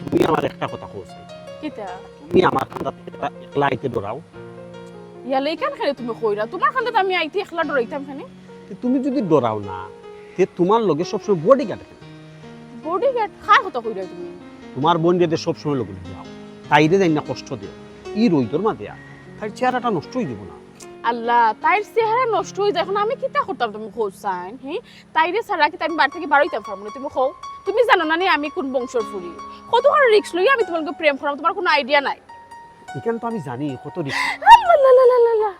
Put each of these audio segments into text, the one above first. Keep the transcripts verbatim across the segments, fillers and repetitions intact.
তুমি আমার একটা কথা কও চাই। কিতা? তুমি আমার কান্দাত একলা আইতে ডরাও? ইয়াল্লা, ইখান কেনে তুমি কইরা? তুমার কান্দাত আমি আইতে একলা ডরাইতাম কেনে? তে তুমি যুদি ডরাও না, তে তুমার লগে সবসময় বডিগার্ড কেনে? বডিগার্ড? কার কথা কইরা তুমি? তুমার বইনরে যে সবসময় লগে লইয়া যাও, তাইরে যাইন না কষ্ট দেও। ই রইদর মাঝে আর তাইর চেহারাটা নষ্ট অই যিবো না? আল্লা, তাইর চেহারা নষ্ট অই যায়, অখন আমি কিতা করতাম তুমি কও চাইন? হি, তাইরে ছাড়া কিতা আমি বাড়ি থাকি বারইতাম পারমু না? তুমি কও, তুমি জানো না নি আমি কুন বংশর ফুড়ি? কত বড় রিস্ক লইয়া আমি তুমার লগে প্রেম করলাম, তুমার কুনু আইডিয়া নাই। ইখান তো আমি জানি কত রিস্ক। আল্লা,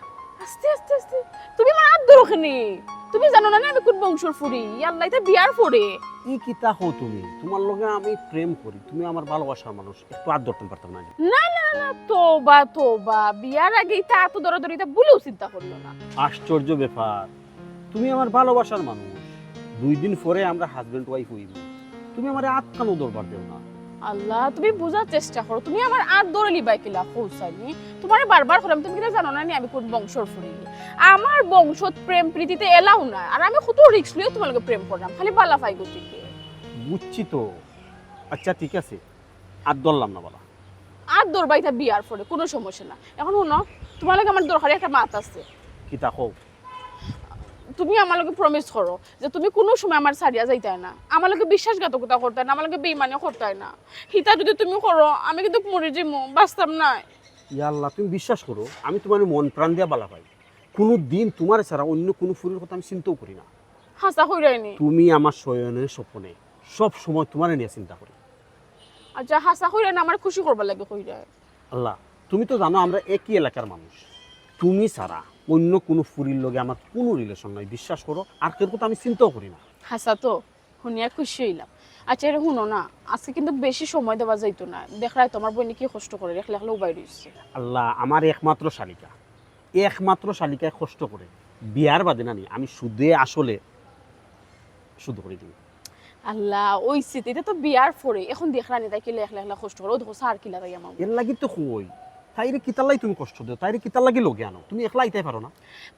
আস্তে আস্তে আস্তে। তুমি আমার আত ধরো কেনে? তুমি জানো না নি আমি কুন বংশর ফুড়ি? ইয়াল্লা, ইতা বিয়ার পরে। ই কিতা কও তুমি? তুমার লগে আমি প্রেম করি, তুমি আমার ভালোবাসার মানুষ, একটু আত ধরতাম পারতাম না? না না না, তওবা তওবা, বিয়ার আগে ইতা আত ধরাধরি, ইতা ভুলেও চিন্তা করলো না। আশ্চর্য ব্যাপার, তুমি আমার ভালোবাসার মানুষ, দুই দিন পরে আমরা হাজব্যান্ড ওয়াইফ অইমু, তুমি আমারে আত কেনে ধরবার দেও না? আল্লা, তুমি বুঝার চেষ্টা করো, তুমি আমার আত ধরলিবায় কিলা কও চাইন? তুমারে বারবার কইরাম, তুমি কিতা জানো না নি আমি কুন বংশর ফুড়ি? আমার বংশত প্রেম প্রীতিতে এলাও না, আর আমি কত রিস্ক লইয়া তুমার লগে প্রেম করলাম, খালি বালা পাই গতিকে। বুঝছি তো। আচ্ছা ঠিক আছে, আত ধরলাম না বালা। আত ধরবা ইতা বিয়ার পরে, কুনু সমস্যা না। অখন হুনো, তুমার লগে আমার দরকারি একটা মাত আছে। কিতা কও? তুমি আমার লগে প্রমিস করো যে তুমি কুনু সময় আমারে ছাড়িয়া যাইতায় না, আমার লগে বিশ্বাসঘাতকতা করতায় না, আমার লগে বেইমানি করতায় না। হিতা যুদি তুমি করো, আমি কিন্তু মরি যিমু, বাচতাম নায়। ইয়াল্লা, তুমি বিশ্বাস করো, আমি তুমারে মন প্রাণ দিয়া বালা পাই। কুনু দিন তুমারে ছাড়া অইন্য কুনু ফুড়ির কথা আমি চিন্তাও করি না। হাছা কইরায় নি? তুমি আমার শয়নে স্বপনে সব সময় তুমারে নিয়া চিন্তা করি। আচ্ছা, হাছা কইরায় না, আমারে খুশি করবার লাগি কইরায়। আল্লা, তুমি তো জানো আমরা একই এলাকার মানুষ। তুমি ছাড়া অইন্য কুনু ফুড়ির লগে আমার কুনু রিলেশন নাই, বিশ্বাস করো। আর কেউর কথা আমি চিন্তাও করি না। হাছা তো, হুনিয়া খুশি অইলাম। আচ্ছা, এরে হুনো না, আজকে কিন্তু বেশি সময় দেওয়া যাইতো না। দেখরায় তো আমার বইনে কি কষ্ট করে, একলা একলা উবাই রইছে। আল্লা, আমার একমাত্র শালিকা, একমাত্র শালিকায় কষ্ট করে। বিয়ার বাদে নানি আমি সুদে আসলে শুরু করি দিমু। আল্লা, অইছে তো, ইতা তো বিয়ার পরে। অখন দেখরায় নি তাই কিলা একলা একলা কষ্ট করে। অউ দেখো, সার কিলা তাই আমার। এর লাগি তো কই, তাইরে কিতার লাগি তুমি কষ্ট দেও, তাইরে কিতার লাগি লগে আনো, তুমি একলা আইতায় পারো না?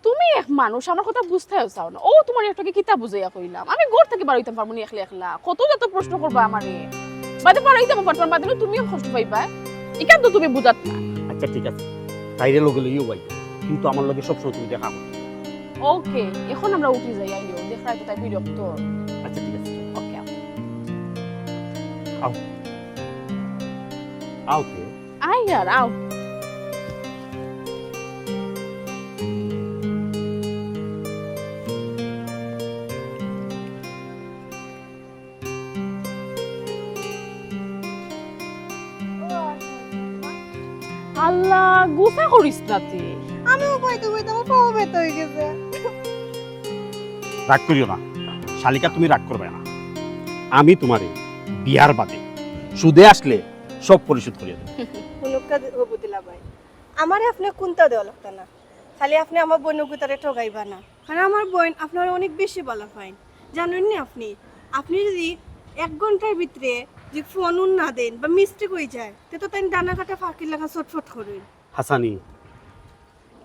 তুমি এক মানুষ, আমার কথা বুঝতায়ও চাও না। অউ তুমারে একটু আগে কিতা বুঝাইয়া কইলাম, আমি ঘর থাকি বারইতাম পারমু নি একলা একলা? কত যত প্রশ্ন করবা আমারে, বাদে বারইতাম পারতাম, বাদে তুমিও কষ্ট পাইবায়। ইখান তো তুমি বুঝাত না। আচ্ছা ঠিক আছে, তাইরে লগে লইয়াউ আই, কিন্তু আমার লগে সবসময় তুমি দেখা করো। ওকে, অখন আমরা উঠি যাই, আইও, দেখরায় তো তাই বিরক্ত। আচ্ছা ঠিক আছে, চলো। ওকে, আও। আও। আও তে। আই আর আও। আল্লা, গুসা করিস না তে। আমি উবাইতে উবাইতে আমার পাও ব্যথা অই গেছে। রাগ করিও না শালিকা, তুমি রাগ করবায় না। আমি তুমারে বিয়ার বাদে সুদে আসলে সব পরিশোধ করিয়া দিমু। হুনুক্কা দি-, হবু দিলা ভাই, আমারে আপনে কুন্তা দেওয়া লাগতা না। খালি আপনে আমার বইনগুতারে ঠগাইবা না, কারণ আমার বইন আপনারে অনেক বেশি বালা পাইন, জানইন নি আপনে? আপনে যুদি এক ঘন্টার ভিতরে যুদি ফোন উন না দেইন বা মিস্টেক অই যায়, তে তো তাইন ডানা কাটা পাখির লাখান ছটফট করইন। হাছানি,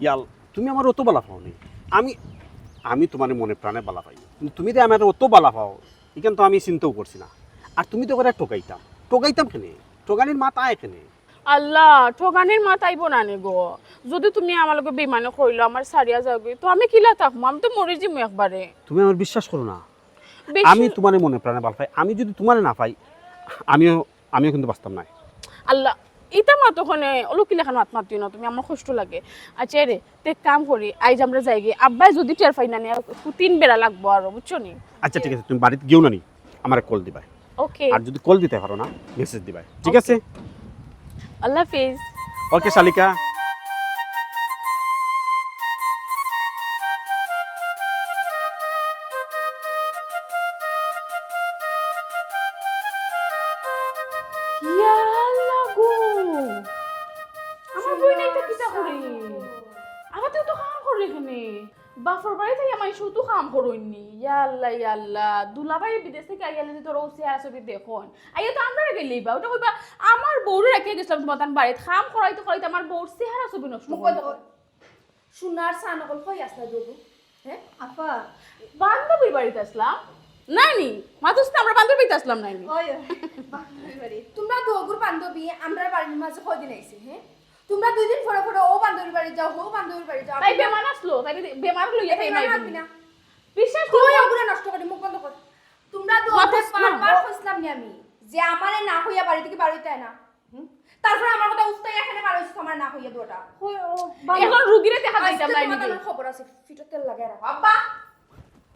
ইয়াল, তুমি আমারে অত বালা পাও নি? আমি, আমি তুমারে মনে প্রাণে বালা পাই, কিন্তু তুমি যে আমারে অত বালা পাও, ইখান তো আমি চিন্তাও করছি না। আর তুমি তো করে ঠগাইতাম, ঠগাইতাম কেনে? ঠগানির মাত আয় কেনে? আল্লা, ঠগানির মাত আইবো না নি গো। যুদি তুমি আমার লগে বেইমানি করিলাও, আমারে ছাড়িয়া যাওগি, তো আমি কিলা থাকমু? আমি তো মরি যিমু একবারে। তুমি আমারে বিশ্বাস করো না। বেশ- আমি তুমারে মনে প্রাণে বালা পাই। আমি যুদি তুমারে না পাই, আমিও, আমিও কিন্তু বাচতাম নায়। আল্লা, ইতা মাতো কেনে, অউ কিলাখান মাত মাতিও না তুমি, আমার কষ্ট লাগে। আচ্ছা রে, তে এক কাম করি, আইজ আমরা যাইগি। আব্বায় যুদি টের পাইন না নি, তিন বেড়া লাগবো আরো, বুঝছো নি? আচ্ছা, ঠিক আছে, তুমি বাড়িত গেও না নি, আমারে কল দিবায়। ওকে। আর যুদি কল দিতায় পারো না, মেসেজ দিবায়, ঠিক আছে? আল্লা হাফিজ। ওকে শালিকা। ইয়া আল্লা গো, আমার বইনে ইতা কিতা করে? আমার তো কাম করে এখানে। বাপর বাড়ি থাকি আমার শুধু কাম করইন নি। ইয়া আল্লা, ইয়া আল্লা। দুলাভাই বিদেশ থাকি আইয়া যদি তোরা অউ চেহারা ছবি দেখইন। আইয়া তো আমরারে গাইল্লাইবা। অটা কইবা, আমার বউরে রাখিয়া গেছিলাম তুমার তান বাড়িত। কাম করাইতে করাইতে আমার বউর চেহারা ছবি নষ্ট মুখ বন্ধ কর। সোনার চান অকল কই আছলা দুগু? হ্যাঁ? আপা। বান্ধবীর বাড়িত আছলাম। নায় নি? মাতস না, আমরা বান্ধবীর বাড়িত আছলাম নায় নি? ওই, ওই, বান্ধবীর বাড়ি। তুমরা তো বান্ধবী আমরার বাড়ির মাঝে কয়দিন আইছে, হ্যাঁ? তোমরা দুই দিন পরে পরে ও বান্ধবীর বাড়ি যাও, ও বান্ধবীর বাড়ি যাও। তাই বেমার আসলো, তাই বেমার লইয়া এটা তাই বেমার নাই মানবি না। বিশ্বাস করো। তুই ওগুলো নষ্ট করি, মুখ বন্ধ কর। তোমরা তো বারবার কইছিলাম নি আমি যে আমারে না কইয়া বাড়ি থেকে বাড়িতে না। তারপরে আমার কথা উস্তাই এখানে বার হইছে আমার না কইয়া দুটা। এখন রুগীরে দেখা দিতাম না নিজে। খবর আছে, ফিটো তেল লাগায় রাখো। আব্বা,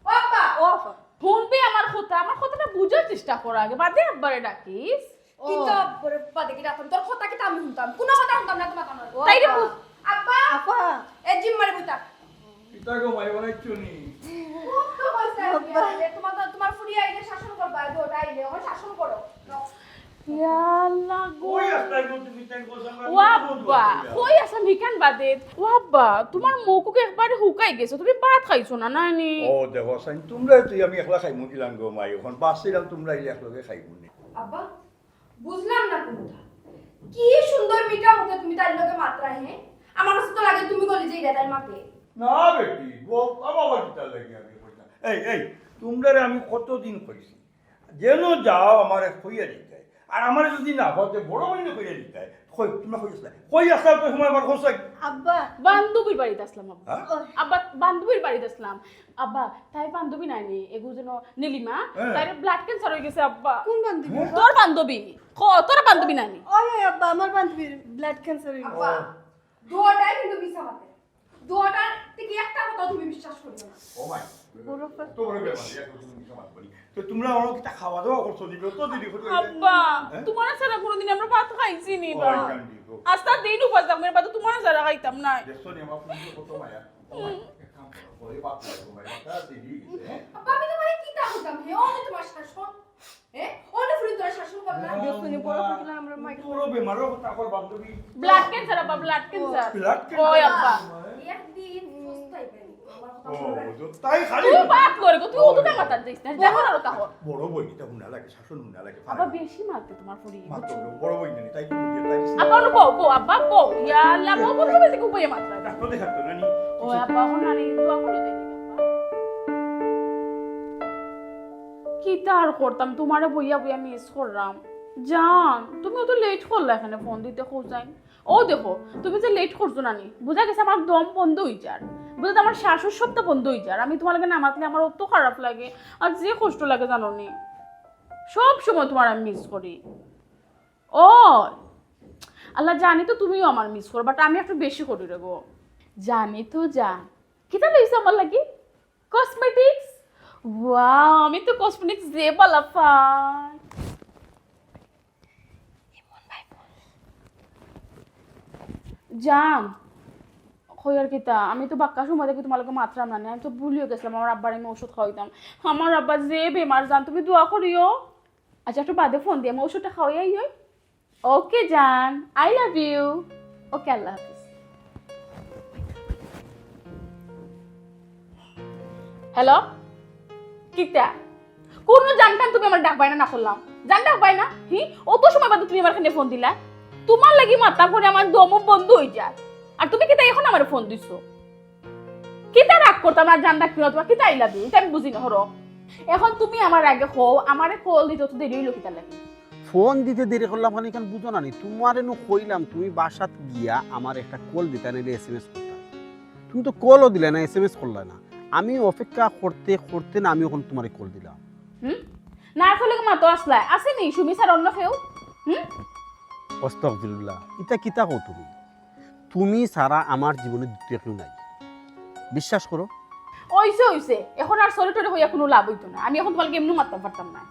ও আব্বা, ও আব্বা। ফোন পে আমার কথা, আমার কথাটা বুঝার চেষ্টা কর আগে, বাদে আব্বারে ডাকিস। ও। কিন্তু আব্বারে বাদে কি রাখতাম? তোর কথা কি আমি শুনতাম? কোনো কথা শুনতাম না তোমার কানে। তাই রে আব্বা। আব্বা। আপা। এ জিম মারি বুতা। কিতা গো মাই বানাইছো নি? খুব তো হইছে আব্বা। তোমার, তোমার ফুড়ি আইলে শাসন করবা, দুটা আইলে, ওখানে শাসন করো। ইয়া আল্লাহ গো। কই আছলায় গো তুমি? ও আব্বা, কই আছলায়? হিকান বাদে। ও আব্বা, তোমার মুখ একবারে হুকাই গেছে, তুমি ভাত খাইছো না নানি? ও দেখো সাইন, তোমরা তুই আমি একলা খাইমু কিলান গো মাই, এখন বাসছিলাম তোমরা ইলে একলগে খাইমু নি। আব্বা, বুঝলাম না কোনটা। কি সুন্দর মিঠা মুখে তুমি তার লগে মাতরা, হ্যাঁ? আমার কাছে তো লাগে তুমি গলি যাই তার মাতে। না বেটি, বাবা কিতা লাগে আমি কইতাম। এই, এই, তোমরারে আমি কতদিন কইছি, যেন যাও আমারে কইয়া দিতায়। আর আমারে যদি না পাও, তে বড় বইনে কইয়া দিতায়। কই, তোমরা কই আছলায়? কই আছলায় তো সময় আমার কইছে? আব্বা। বান্ধবীর বাড়িত আছলাম আব্বা। হ্যাঁ? আব্বা, বান্ধবীর বাড়িত আছলাম। আব্বা, তাই বান্ধবী নানি, এগু যেন নীলিমা, হ্যাঁ। তাইর ব্লাড ক্যান্সার হই গেছে আব্বা। কোন বান্ধবী? হ্যাঁ? তোর বান্ধবী। ক, তোর বান্ধবী নানি। ওই, ওই আব্বা, আমার বান্ধবীর ব্লাড ক্যান্সার হই গেছে। আব্বা, দুটাই কিন্তু মিছা মাতে। দুটার থেকে একটা কথা তুমি বিশ্বাস করিও না। ও মাই, বড় তো বড় ব্যাপার, একটা তুমি মিছা মাত বলি। তো তোমরা ওরা কিতা খাওয়া দাওয়া করছো? দিবে তো দিদি করছো। আব্বা, হ্যাঁ? তোমার ছাড়া কোনোদিন আমরা ভাত খাইছি নি ও, বা। আস্তা দিন উপাস থাকবো, এর বাদে তোমার ছাড়া খাইতাম না। দেখছো নি, আমার ফুলকে কত মায়া। ও মাই, এক কাম করো, ঘরে ভাত খাইবো, ভাই, ভাতটা দেরি হয়ে গেছে, হ্যাঁ? আব্বা, আমি তোমারে কিতা কইতাম? হে, ও আমি তোমার শাসন। হে, ও না ফুলকে তোরা শাসন করলা। দেখছো নি, বড় ফুলকে আমরা মাই বড় বেমারও কথা কর বান্ধবী। ব্লাড ক্যান্সার আব্বা, ব্লাড ক্যান্সার। Blood cancer? ওই আব্বা। একদিন সুস্থ হইবে। ও, তো তাই খালি তুই বাপ করে গো, তুই অতটা মাথা দিস না, যা করার ওটা কর। বড় বই, এটা হুনা লাগে, শাসন হুনা লাগে। আব্বা বেশি মারতে তোমার ফুড়ি। মারতো না, বড় বই নেই, তাই তো বুঝিয়ে, তাই তো আব্বা, ওর বউ, বউ, আব্বা, বউ। ইয়া আল্লাহ, বউ বলতে বলতে খুব বইয়ে মাত্রা। ডাক্তার দেখাতো না নি? ও আব্বা, এখন নানি দোয়া করে দেই আব্বা। কিতা আর করতাম, তোমারে বইয়া বইয়া মিস করলাম। জান, তুমি অত লেট করলা এখানে ফোন দিতে, খোঁজাই। ও দেখো, তুমি যে লেট করছো নানি, বুঝা গেছে আমার দম বন্ধ হই যার, বুঝা তো আমার শ্বাসোচ্ছ্বাসটা বন্ধ হই যার। আমি তোমার লগে না মাতলে আমার অত খারাপ লাগে, আর যে কষ্ট লাগে জানো নি, সব সময় তোমার আমি মিস করি। ও আল্লাহ, জানি তো তুমিও আমার মিস করো, বাট আমি একটু বেশি করি রে গো। জানি তো জান, কিতা লইছো আমার লাগি? কসমেটিক্স? ওয়াও, আমি তো কসমেটিক্স যে বালা পাই। জান, কই আর কিতা, আমি তো বাক্কা সময় দেখি তোমার লগে মাতরাম না, আমি তো ভুলিও গেছিলাম আমার আব্বার আমি ওষুধ খাওয়াইতাম। আমার আব্বা যে বেমার জান, তুমি দোয়া করিও। আচ্ছা, একটু বাদে ফোন দিয়ে আমি ওষুধটা খাওয়াই আই। ওকে জান, আই লাভ ইউ। ওকে, আল্লাহ হাফিজ। হ্যালো, কিতা? কোন জানটান তুমি আমার ডাকবায় না, না করলাম? জান ডাকবায় না? হি? অত সময় বাদে তুমি আমার কানে ফোন দিলা? তোমার লাগি মাথা করে আমার দমও বন্ধ হই যায়। আর তুমি কিতা এখন আমার ফোন দিছো? কিতা রাগ করতাম আর জান ডাকবি না তোমার? কিতা আই লাভ ইউ? এটা আমি বুঝি না, হরো। এখন তুমি আমার আগে কও, আমারে কল দিতে অত দেরি হইলো কিতা লাগি? ফোন দিতে দেরি করলাম কেনে, ইখান বুঝো না নি? তোমারে নু কইলাম তুমি বাসাত গিয়া আমার একটা কল দিতা, নাইলে এসএমএস করতা। তুমি তো কলও দিলে না, এসএমএস করলে না। আমি অপেক্ষা করতে করতে না, আমি এখন তোমারে কল দিলাম। হুম? না আসলে কি মা তো আসলায়? আসেনি সুমি স্যার অন্য কেউ? হুম? আস্তাগফিরুল্লাহ। ইতা কিতা কও তুমি? তুমি ছাড়া আমার জীবনে দ্বিতীয় কেউ নাই। বিশ্বাস করো। অইছে, অইছে। এখন আর সরি টরি হইয়া কোনো লাভ হইতো না। আমি এখন তোমাকে এমনি মারতাম পারতাম না।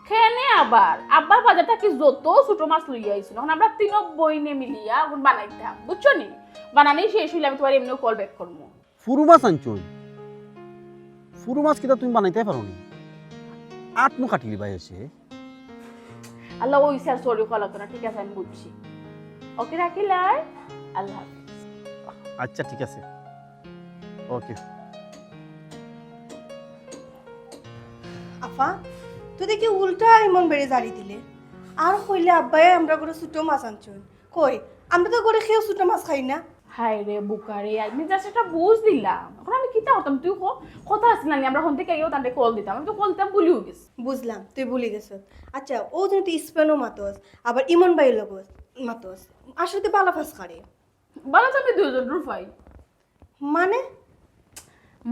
কেনে আবার? আব্বার বাজার থাকি যত ছোট মাছ লইয়া আইছিল। এখন আমরা তিন বইনে মিলিয়া এখন বানাইতাম। বুঝছো নি? বানানি শেষ হইলে আমি তোমার এমনিও কল ব্যাক করবো। ফুরু মাছ আনছইন? ফুরু মাছ কিতা তুমি বানাইতায় পারো নি? আত নু কাটিলি ভাই আছে। আল্লাহ, ওই স্যার, সরি কল লাগতো না, ঠিক আছে, আমি বুঝছি। ওকে, রাখিলাই, আল্লাহ হাফিজ। আচ্ছা, ঠিক আছে, ওকে। আফা, তুই দেখি উল্টা এমন বেড়ে জারি দিলে। আর কইলে আব্বায় আমরা করে ছোট মাছ আনছইন। কই, আমরা তো করে কেউ ছোট মাছ খাই না। হায় রে বুকারে, আমি just একটা বুঝ দিলাম, এখন আমি কিতা করতাম তুই ক? কথা আছিল না নি, আমরা হন থাকি আইয়াও তানরে কল দিতাম, আমি তো কল দিতাম ভুলিও গেছি। বুঝলাম, তুই ভুলি গেছস। আচ্ছা, অউ যে তুই স্পেনও মাতস, আবার ইমন ভাইর লগে মাতস, আসলে তুই বালা পাস কারে? বালা তো আমি দুইজন রুফাই। মানে?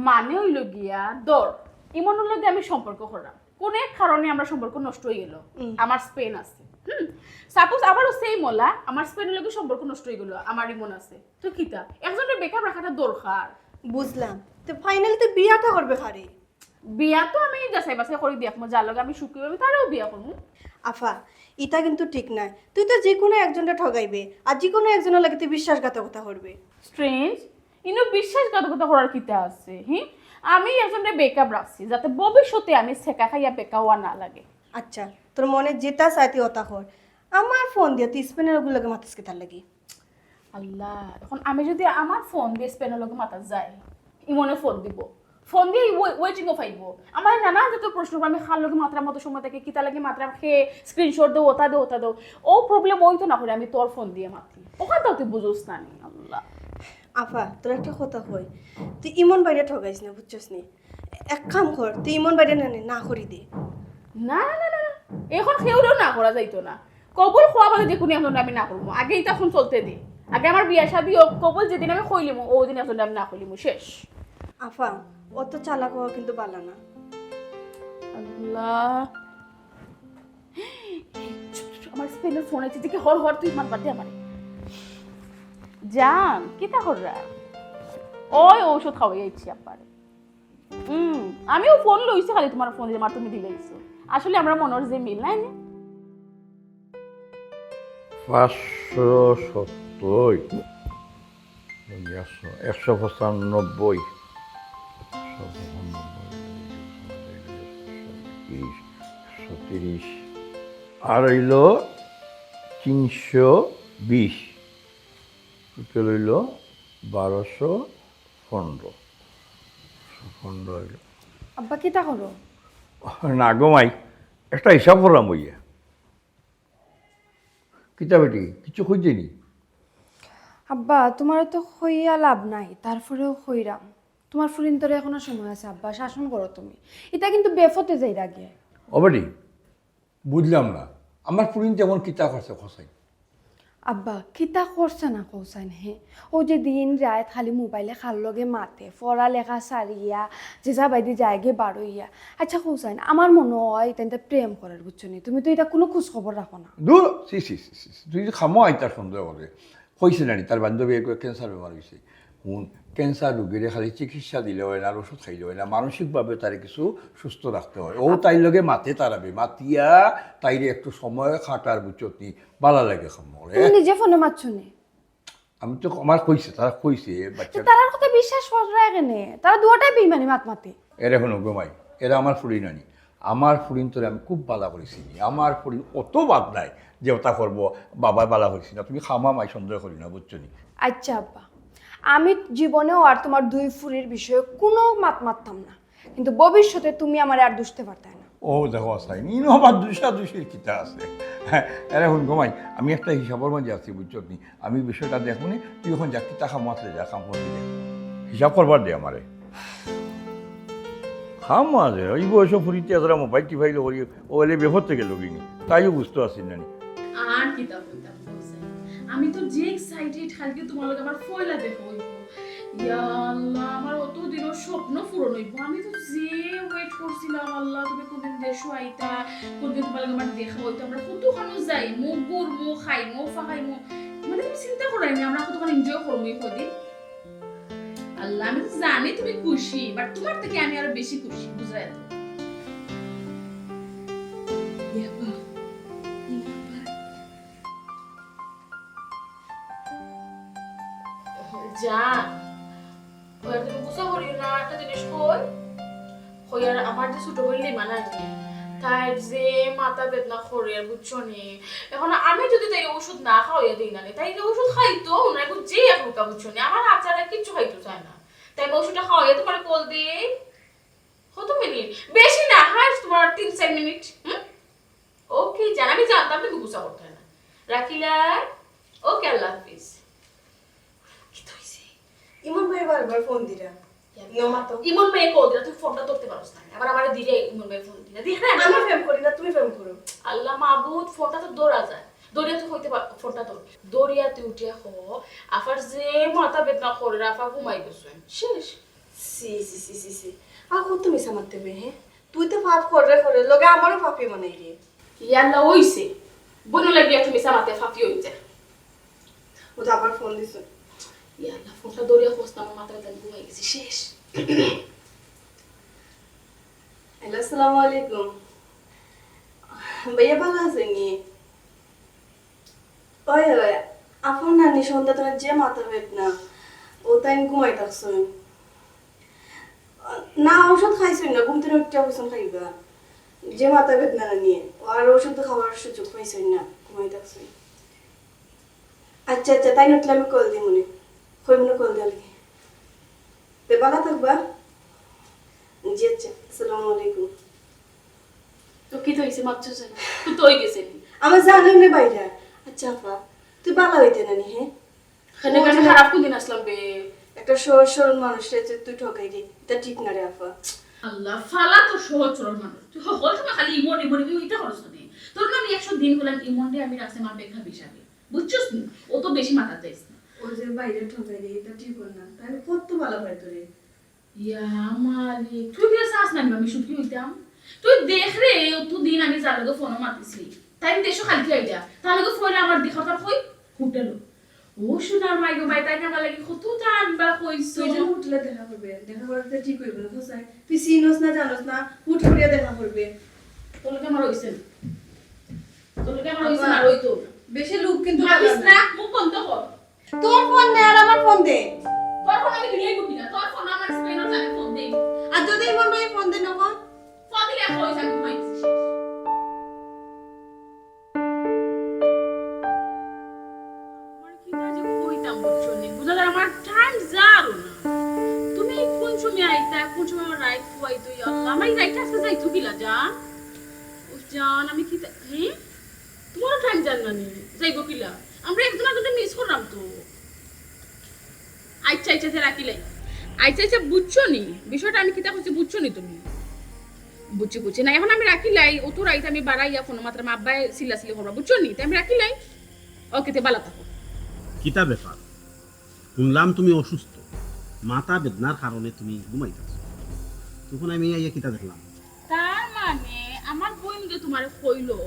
মানে অইল গিয়া, ধর, ইমনর লগে আমি সম্পর্ক করলাম, কোন এক কারণে আমরা সম্পর্ক নষ্ট হয়ে গেল, হুম। আমার স্পেন আছে, হুম, সাপোজ আবারও সেম ওলা, আমার স্পেনের লগে সম্পর্ক নষ্ট হয়ে গেল, আমার ইমন আছে, তো কিতা? একজনের ব্রেকআপ রাখাটা দরকার। বুঝলাম। তো ফাইনালি তো বিয়াটা করবে কারে? বিয়া তো আমি যাচাই বাছাই করি দেখমু, যার লগে আমি সুখী হইব, আমি তারেও বিয়া করমু। আফা, ইটা কিন্তু ঠিক নায়। তুই তো যে কোনো একজনটা ঠগাইবে, আর যে কোনো একজনের লগে তুই বিশ্বাসঘাতকতা করবে। স্ট্রেঞ্জ, ইনো বিশ্বাসঘাতকতা করার কিতা আছে? হি, আমি একজনরে ব্রেকআপ রাখছি, যাতে ভবিষ্যতে আমি ছেকা খাইয়া বেকা হওয়া না লাগে। আচ্ছা, তোর মনে যেটা চায় তুই ওটা কর। আমার ফোন দিয়া তুই স্পেনের ওগুলোকে মাতিস কিতার লাগি? আল্লাহ, এখন আমি যদি আমার ফোন দিয়া স্পেনের লগে মাতা যাই, ইমনে ফোন দিব, ফোন দিয়ে ওয়েটিংও পাইব। আমার নানা যত প্রশ্ন, আমি খার লগে মাতরাম, মতো সময় থাকে, কিতা লাগে মাতরাম, খে স্ক্রিনশট দেও, ওটা দেও, ওটা দেও। ও প্রবলেম ওই তো না করে আমি তোর ফোন দিয়ে মাতি, ওখান তো তুই বুঝোস না নি। আল্লাহ। আফা, তোর একটা কথা কই, তুই ইমন ভাইরে ঠগাইস না, বুঝছস নি? এক কাম কর, তুই ইমন ভাইরে না, না করি দে। না, না, না, না, না। এখন কেউরেও না করা যাইতো না। কবুল খোয়া বাদে যে কোনো একজনরে আমি না করবো। আগে ইটা ফোন চলতে দে। আগে আমার বিয়া শাদী হোক, কবুল যেদিন আমি কইলিমু, ওই দিন একজনরে আমি না কইলিমু, শেষ। আফা, অত চালাক হওয়া কিন্তু বালা না। আল্লাহ। আমার স্পেনের ফোন আইছে, দেখি হর হর তুই মাত বাদ দে আমারে। জান, কিতা কররা? ওই ঔষধ খাওয়াই আইছি আব্বারে। হুম, আমিও ফোন লইছি, খালি তোমার ফোন দিলাম আর তুমি দিলাইছো। আসলে আমরা মনের যে মিল নাই নি? পাঁচশো সত্তর, একশো পঁচানব্বই, একশো পঁচানব্বই, একশো তিরিশ, একশো তিরিশ, আর হইল তিনশো বিশ, টোটাল হইল বারোশো পনেরো। পনেরো হইল। আব্বা, কিতা করো? না গো মাই, একটা হিসাব করলাম বইয়া। কিতা বেটি, কিছু খুঁজে নি? আব্বা, তোমার তো কইয়া লাভ নাই, তারপরেও কইরাম। তোমার ফুরিন্তরে এখনো সময় আছে আব্বা, শাসন করো তুমি। ইটা কিন্তু বেফতে যাইরাগে। ও বেটি, বুঝলাম না, আমার ফুরিন তেমন কিতা করছে খোসাই? আব্বা, কিতা করছে না কৌসাইন হে? ও যে দিন রাত খালি মোবাইলে খার লগে মাতে, পড়ালেখা সারিয়া, যে যা বাইদি যায়গে বারইয়া। আচ্ছা কৌসাইন, আমার মনে হয় তাইনতে প্রেম করের, বুঝছো নি? তুমি তো ইটা কোনো খোঁজ খবর রাখো না। দূর, ছি, ছি, ছি, ছি, ছি। তুই যে খামো আইতার সন্দেহ করে। কইছে না নি, তার বান্ধবী এগু ক্যান্সার বেমার হইছে। হুন, ক্যান্সার রোগীরে খালি চিকিৎসা দিলে হয় না, আর ওষুধ খাইলে হয় না, মানসিকভাবে তারে কিছু সুস্থ রাখতে হয়। ও তাইর লগে মাতে তারাবে, মাতিয়া তাইরে একটু সময় খাটার, বুঝছত নি, বালা লাগে খামো। তুমি নিজে ফোনে মাতছো নি? আমি তো আমার কইছে, তারা কইছে, বাচ্চা। তারার কথা বিশ্বাস করা কেনে? তারা দুয়াটাই বেইমানি মাত মাতে। এরে হুনো গো মাই, এরা আমার ফুরিন নানি। আমার ফুরিন্তরে আমি খুব বালা করি চিনি। আমার ফুরিন অত বাদ নাই যে ওটা করবো, বাবায় বালা করি চিনি না। তুমি খামা মাই সন্দেহ করি না, বুঝছো নি? আচ্ছা আব্বা, আমি জীবনেও আর তোমার দুই ফুরির বিষয়ে কোনো মাত মাততাম না, কিন্তু ভবিষ্যতে তুমি আমারে আর দুষতে পারতায় না। ও দেখো আসাই, ইনো আবার দুষাদুষির কিতা আছে? হ্যাঁ, এরে হুন গো মাই, আমি একটা হিসাবর মাঝে আছি, বুঝছো নি? আমি বিষয়টা দেখমু নি, তুই এখন যা, কিতা কাম আছে যা, কাম করবি যা। হিসাব করবার দে আমারে। কাম আছে, এই বয়সে ফুরিতে এতটা মোবাইল টিপাইল করি, ও এলে বেপর থেকে লগিনি, তাইও বুঝতে পারছি না নি। আর কিতা কইতাম, আমি তো যে এক্সাইটেড, কালকে তোমার লগে আমার পয়লা দেখা হইব। ইয়া আল্লাহ, আমার অত দিনের স্বপ্ন পূরণ হইব। আমি তো যে ওয়েট করছিলাম, আল্লাহ, তুমি কোনদিন দেশো আইতা, কোনদিন তোমার লগে আমার দেখা হইতো, আমরা কতখানো যাইমু, ঘুরমু, খাইমু, ফাখাইমু। মানে, তুমি চিন্তা করো না, আমরা কতখান এনজয় করমু এই কদিন। আল্লাহ, আমি তো জানি তুমি খুশি, বাট তোমার থেকে আমি আরো বেশি খুশি, বুঝরায় তো? ইয়া বাবা, ইয়া বাবা। জান, ওরা তুমি গুছা করিও না, একটা জিনিস কই, কই আর আমার যে ছোট বোন লিমা নানি, তাই যে মাথা বেদনা করে, বুঝছো নি? এখন আমি যদি তাই ওষুধ না খাওয়াইয়া দিই না নি, তাই যে ওষুধ খাইতো না, এখন যে এখন কা, বুঝছো নি? আমার হাত ছাড়া কিচ্ছু খাইতো চায় না। তাই আমি ওষুধটা খাওয়াইয়া তোমার কল দিই। কত মিনিট? বেশি না, হায়েস্ট তোমার তিন চার মিনিট। হুম? ওকে জান, আমি জানতাম তুমি গুছা করতে না। রাখিলা, ওকে, আল্লাহ হাফিজ। কি তো হইছে? ইমন ভাই বারবার ফোন দিরা। ইমন ভাইরে কল দিলা, তুই ফোনটা ধরতে পারস না। আবার আমারে দিলে ইমন ভাই ফোন দিলা। দেখ না, আমি প্রেম করি না, তুমি প্রেম করো। আল্লাহ মাবুদ, ফোনটা তো ধরা যায়। ধরিয়া তুই কইতে পার, ফোনটা ধর। ধরিয়া তুই উঠিয়া ক, আফার যে মাথা বেদনা করে, আফা ঘুমাই গেছে। শেষ। সি, সি, সি, সি, সি। আর কত মিছা মাততে বে, হে? তুই তো পাপ করে করে, লগে আমারও পাপি বানাই রে। ইয়াল্লা, অইছে। বইনর লাগি এত মিছা মাতে পাপি অইতে। ও তো আবার ফোন দিছে। ইয়াল্লা, ফোনটা ধরিয়া কস না, আমার মাথা বেদনা ঘুমাই গেছে, শেষ। হ্যালো, আসসালামু আলাইকুম। ভাইয়া ভালা আছইন নি? ওই, ওই, আফার নানি সন্ধ্যা তোমার যে মাথা বেদনা, ও তাইন ঘুমাই থাকছইন। না, ঔষধ খাইছইন না, ঘুম থাকি উঠিয়া কইছইন খাইবা। যে মাথা বেদনা নানি, ও আর ঔষধ খাওয়ার সুযোগ পাইছইন না, ঘুমাই থাকছইন। আচ্ছা, আচ্ছা, তাইন উঠলে আমি কল দিমুনে। কইমুনে কল দেওয়ার লাগি। তে ভালা থাকবা? জি আচ্ছা, আসসালামু আলাইকুম। তো কিতা অইছে, মাতছস না? তুই তো অই গেছে নি। আমার জানাই না বাইরে। আচ্ছা আফা, তুই ভালা অইতে নানি, হে? কেনে, কেনে খারাপ কোন দিন আছলাম বে? একটা সহজ সরল মানুষরে যে তুই ঠকাই দে, ইটা ঠিক না রে আফা। আল্লাহ, ফালা তো সহজ সরল মানুষ। তুই হকল সময় খালি ইমন, ইমন, ইমন, ইটা করস না নি। তোর না আমি একশো দিন বললাম, ইমনরে আমি রাখছি আমার বেকার হিসাবে। বুঝছস নি? ও তো বেশি মাথা চাইস না। ও যে বাইরে ঠকাই দে, ইটা ঠিক অয় না। তাইলে কত ভালা পাইতো রে। ইয়া মালিক, তুই কিতা চাস না নি আমি সুখী অইতাম? তুই দেখ রে, অতদিন আমি যার লগে ফোনো মাতিছি, তাইন দেশো খালি আইয়া, তার লগে ফোনে আমার দেখা তার কই হোটেলো। ও সোনার মাই গো মাই, তাইন আমার লাগি কত টান বা কইছো। তুই যেন হোটেলে দেখা করবে, দেখা করাতে ঠিক অইবো না, হোসাই। তুই চিনস না, জানস না, হুট করিয়া দেখা করবে। তোর লগে আমার অইছে না। তোর লগে আমার অইছে না, আর অইতো না। বেশি লোক কিন্তু মাতিস না, মুখ বন্ধ কর। তোর ফোন দে আর আমার ফোন দে। তোর ফোন আমি দিলাই করি না, তোর ফোন আমার স্ক্রিনর জানে ফোন দে। আর যদি ইমন ভাই ফোন দে না ফোন? ফোন দিলে এখন ওই জানে ঘুমাই গেছিস। আমার কিতা যে কইতাম বুঝছো নি? বুঝা যায় আমার টাইম যারও না। তুমি কোন সময় আইতা, কোন সময় আমার রাইত খুয়াইতো, ইয়া আল্লাহ, আমার এই রাইত আজকে যাইতো কিলা জান? ও জান, আমি কিতা, হুম? তোমারও টাইম যার না নি? যাইবো কিলা? আমরা একজন আরেকজনরে মিস করলাম তো। আচ্ছা, আচ্ছা, আচ্ছা, রাখিলাই। আচ্ছা, আচ্ছা, বুঝছো নি? বিষয়টা আমি কিতা কইছি বুঝছো নি তুমি? বুঝছি, বুঝছি। না, এখন আমি রাখিলাই, অত রাইত আমি বাড়াইয়া ফোনো মাতরাম, আব্বায় চিল্লাচিল্লি করবা, বুঝছো নি? তে আমি রাখিলাই। ওকে, তে ভালা থাকো। কিতা ব্যাপার? শুনলাম তুমি অসুস্থ, মাথা বেদনার কারণে তুমি ঘুমাইতাছো। তখন আমি আইয়া কিতা দেখলাম? তার মানে আমার বইন যে তোমারে কইলো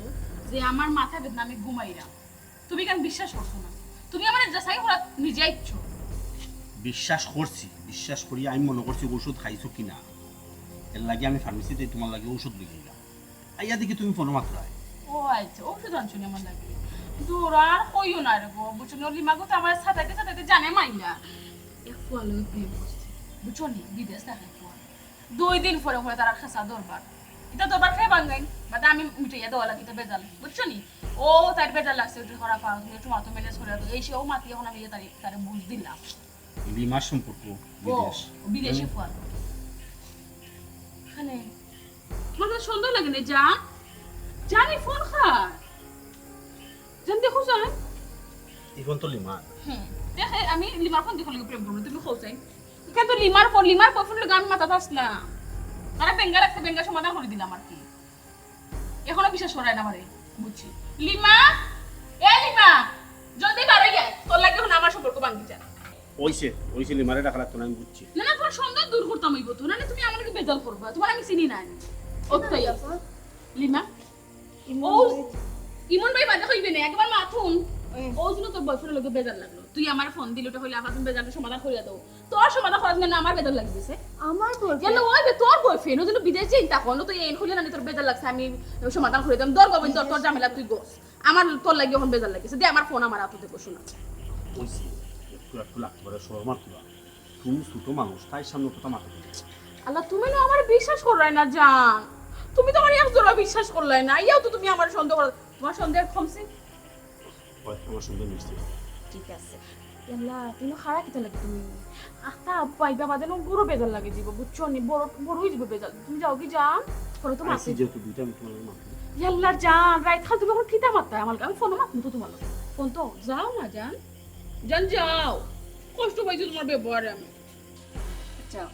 যে আমার মাথা বেদনা, আমি ঘুমাইরাম, তুমি কেন বিশ্বাস করছো না? তুমি আমারে যাচাই করাত নিজে আইছো। বিশ্বাস করছি, বিশ্বাস করি আমি মনো করছি ঔষধ খাইছো কিনা, এর লাগি আমি ফার্মেসিতে তোমার লাগি ঔষধ লই আইলাম। আইয়া দেখি তুমি ফোনো মাতরায়। ও আচ্ছা, ঔষধ আনছো নি আমার লাগি? দূর আর কইও না রে গো, বুঝছো নি? লিমা গো তো আমার সাতাইতে সাতাইতে জানে মাইনা। এক ফুয়ার লগে প্রেম করছে, বুঝছো নি? বিদেশ থাকে ফুয়া। দুই দিন পরে পরে তার খেসা দরবার। ইটা দরবার কে ভাঙ্গাইন? বাদে আমি মিটাইয়া দেওয়া লাগি, ইটা বেজাল, বুঝছো নি? ও তার বেজাল লাগছে, ওটা করা পাওয়া, তুমি একটু মাথা ম্যানেজ করে দাও। এই সে ও মাতি এখন আমি ইয়ে তারে, তারে বুঝ দিলাম। লিমার সম্পর্ক ও, বিদেশ। ও বিদেশি হুম। ফুয়া। এখানে তোমার কাছে সন্দেহ লাগে না? জান, জানি ফোন খায়। জান, দেখো জান। এই ফোন তো লিমার। হুম। দেখে আমি লিমার ফোন দেখো লগে প্রেম করবো, তুমি কও চাই। এখানে তো লিমার ফোন, লিমার বয়ফ্রেন্ড লগে আমি মাতাত আছলাম। তারা বেঙ্গা রাখতে বেঙ্গা সমাধান করি দিলাম আর কি। এখনো বিশ্বাস করায় না আমারে, বুঝছি। লিমা, এ লিমা, জলদি বারে গে, তোর লাগি এখন আমার সম্পর্ক ভাঙ্গি যায়। অইছে, অইছে, লিমারে ডাকা লাগতো না, আমি বুঝছি। না, না, তোমার সন্দেহ দূর করতাম অইবো তো, না, না, তুমি আমার লগে বেজাল করবা, তোমার আমি চিনি না। ওত্তাই। লিমা, ইমন ও, ভাই। ইমন ভাই বাদে কইবে না, একবার মাতুন। ওই। ও জন্য তোর বয়ফ্রেন্ড লগে বেজাল লাগলো। তুই আমার ফোন দিলে ওটা হইলে আমার তুমি বেজালটা সমাধান করিয়া দাও। তোর সমাধান করার জন্য আমার বেজাল লাগি গেছে। আমার বয়ফ্রেন্ড? কেন ওই বে তোর বয়ফ্রেন্ড, ও জন্য বিদেশ যাই তা কোন তো এই হইলে না তোর বেজাল লাগছে, আমি সমাধান করে দিলাম। দর গোবিন্দ তোর, তোর ঝামেলা তুই গো। আমার তোর লাগি এখন বেজাল লাগিছে। দে আমার ফোন আমার হাতে দেখো শোনা। ওই সি, একটু একটু লাগতে পারে শরম আর তোরা। তুমি ছোট মানুষ, তাই সামনে কথা মাথা তুলে। আল্লাহ, তুমি না আমার বিশ্বাস করলাই না জান। তুমি তো আমার এক জোড়া বিশ্বাস করলাই না। ইয়াও তো তুমি আমার সন্দেহ করো। তোমার সন্দেহ কমছে? হয়, আমার সন্দেহ মিটছে। ঠিক আছে। ইয়াল্লা, তুমি খারাপ কিতা লাগে তুমি? আস্তা আব্বা আইবা বাদে না বড় বেজাল লাগে দিব, বুঝছো নি? বড়, বড় হয়ে দিব বেজাল। তুমি যাও কি জান? করো তো আইসি মাসি। যেহেতু দুইটা আমি তোমার মাফ। ইয়াল্লা জান, রাইত খাল তুমি এখন কিতা মারতায় আমার লগে? আমি ফোনো মাতমু তো তোমার লগে। ফোন তো, যাও না জান। জান যাও। কষ্ট পাইছো তোমার ব্যবহারে আমি।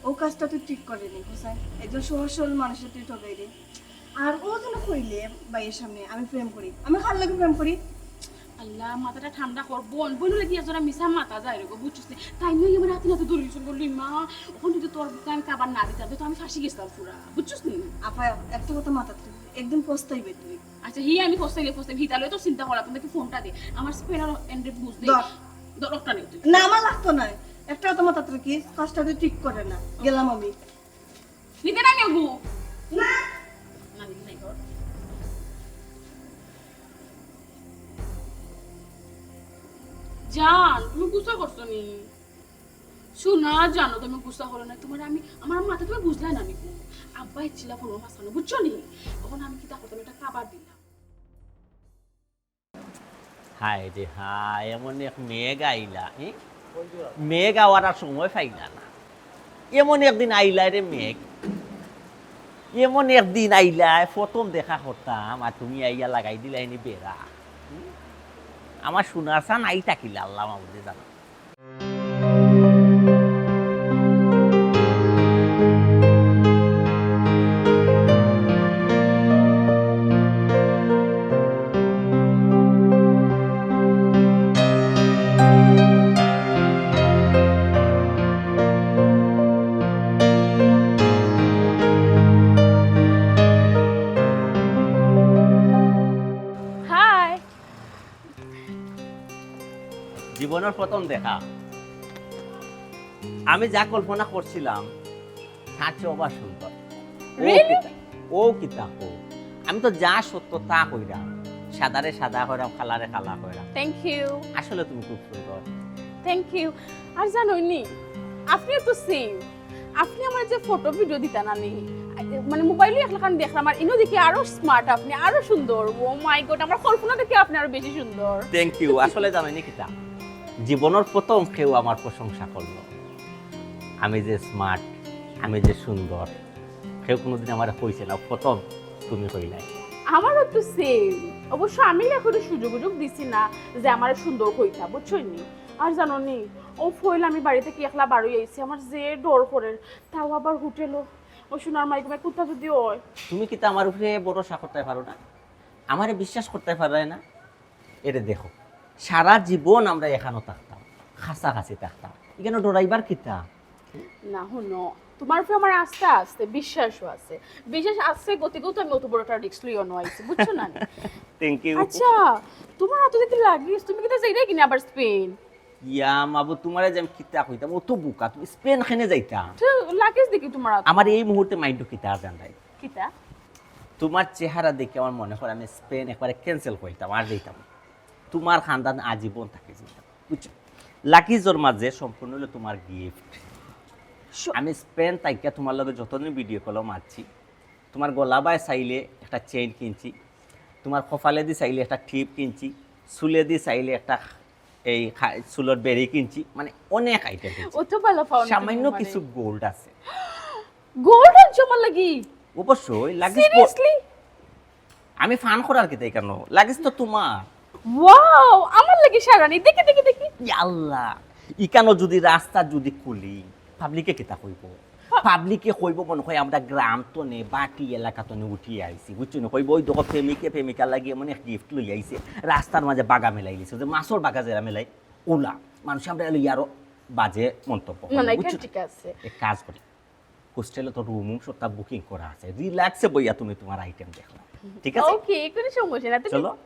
ও কাজটা তুই ঠিক করলি নি, হোসেন। একজন সহজ সরল মানুষরে তুই ঠগাইলি। আর ও যেন কইলে ভাইয়ের সামনে, "আমি প্রেম করি।" আমি কার লগে প্রেম করি? আল্লাহ, মাথাটা ঠান্ডা কর, বোন। বোন লাগি এজরা মিছা মাতা যায় রে গো, বুঝছস নি? তাই নিয়ে আমার হাতে নাতে দৌড়ি চল বললি, "মা, ওখানে যদি তোর বুকে আমি কাবার না দিতাম, তো আমি ফাঁসি গেছিলাম পুরা।" বুঝছছস নি? আপা, একটা কথা মাথাত রাখিস, একদিন পস্তাইবে তুই। আচ্ছা, হি আমি পস্তাইলে পস্তাইবে, হিতালে তো চিন্তা করা, তুমি কি ফোনটা দে। আমার স্পেনার এন্ডে বুঝ দে। ধর। ধর, ওটা নে তুই। না, আমার লাগতো না। একটা কথা মাথাত রাখিস, কাজটা তুই ঠিক করে না। গেলাম আমি। নিতে না নেবো। না। না, নিতে নাই, ধর। জান, তুমি গুসা করছো নি? শোনা, জানো, তুমি গুসা করো না। তোমার আমি, আমার মাথা তুমি বুঝলে না নি? আব্বা ইচ্ছিলা করো মাছ খানো, বুঝছো নি? এখন আমি কিতা করতাম, একটা খাবার দিলাম। হায় রে হায়, এমন এক মেঘ আইলা, এ? মেঘ আওয়ার আর সময় পাইলা না। এমন একদিন আইলা রে মেঘ, এমন একদিন আইলা, প্রথম দেখা করতাম, আর তুমি আইয়া লাগাই দিলা এনি বেড়া। হুম? আমার সোনার চান আই থাকিলা, আল্লাহ মাবুদে জানো। হাই। জীবনের প্রথম দেখা। আমি যা কল্পনা করছিলাম, তার চেয়ে অবাক সুন্দর। ও Really? কিতা, ও কিতা, ও। আমি তো যা সত্য তা কইরাম। সাদারে সাদা কইরাম, কালারে কালা কইরাম। Thank you। আসলে তুমি খুব সুন্দর। Thank you। আর জানোনি, আপনিও তো সেম। আপনি আমার যে ফটো ভিডিও দিতা না নি, মানে মোবাইলে একলাখান দেখলাম, আর ইনো দেখি আরো স্মার্ট আপনি, আরো সুন্দর। Oh my God, আমার কল্পনা থেকে আপনি আরো বেশি সুন্দর। Thank you। আসলে জানোনি কিতা, জীবনের প্রথম কেউ আমার প্রশংসা করলো, আমি যে স্মার্ট, আমি যে সুন্দর, কেউ কোনোদিন আমারে কইছে না, প্রথম তুমি কইলাই। আমারও তো সেম। অবশ্য আমি না কোনো সুযোগ উযোগ দিছি না যে আমার সুন্দর কইতা, বুঝছো নি? আর জানো নি, ও ফইল আমি বাড়ি থেকে একলা বারই আইছি, আমার যে ডর করের, তাও আবার হোটেলও। ও সোনার মাইক মাইক কুত্তা যদি হয়। তুমি কিতা আমার উপরে ভরসা করতে পারো না? আমারে বিশ্বাস করতে পারো না? এরে দেখো, সারা জীবন আমরা এখানো থাকতাম, কাছাকাছি থাকতাম, এখানো ডরাইবার কিতা? না, হুনো, তোমার উপরে আমার আস্থা আছে, বিশ্বাসও আছে। বিশ্বাস আছে গতিকেও তো আমি অত বড় একটা রিস্ক লইয়া অনো আইছি, বুঝছো না? Thank you। আচ্ছা, তোমার হাতে দেখি লাগিস, তুমি কিতা যাইরায় কিনা আবার স্পেন? ইয়া মাবু, তোমারে যে আমি কিতা কইতাম, অত বুকা, তুমি স্পেন কেনে যাইতা? তো লাগিস দেখি তোমার হাতে। আমার এই মুহূর্তে মাইন্ডো কিতা জানরায়? কিতা? তোমার চেহারা দেখে আমার মনে হয় আমি স্পেন একবারে ক্যান্সেল করতাম, আর যাইতাম না। তোমার খানদান আজীবন থাকি যাইতাম, বুঝছো? লাকিজর মাঝে সম্পূর্ণ হলো তোমার গিফট। শ- আমি স্পেন তাইকা তোমার লগে যতদিন ভিডিও কল মারছি, তোমার গলাবায় চাইলে একটা চেইন কিনছি, তোমার কপালেদি চাইলে একটা টিপ কিনছি, চুলেদি চাইলে একটা এই খা- চুলর বেড়ি কিনছি, মানে অনেক আইটেম কিনছি। অত ভালা ফাউন্ডেশন সামান্য মানে। কিছু গোল্ড আছে। গোল্ড আনছো আমার লাগি? অবশ্যই, লাগিস গো- Seriously? আমি ফান করার কিতা কেন? লাগিস তো তোমার। ওয়াও, আমার লাগি সারানি। দেখি, দেখি, দেখি। ইয়া আল্লাহ, ইকানো যদি রাস্তা যদি খুলি, পাবলিকে কিতা কইবো? পাবলিকে কইবো মনে হয় আমরা গ্রাম তনে, বাটি এলাকা তনে উঠি আইছি, বুঝছো না? কইবো, "ওই দেখো, প্রেমিকে প্রেমিকার লাগি এমন এক গিফট লই আইছে, রাস্তার মাঝে বাগা মেলাই দিছে, যে মাছর বাগা যেরা মেলাই, ওলা।" মানুষ আমরা লই আরো বাজে মন্তব্য না, করবো, না, এটা বুঝছো না? ঠিক আছে। এক কাজ করি, হোস্টেলে তো রুম উম সবটা বুকিং করা আছে, রিল্যাক্সে বইয়া তুমি তোমার আইটেম দেখো, ঠিক আছে? ওকে, কোনো সমস্যা না। তুমি চলো।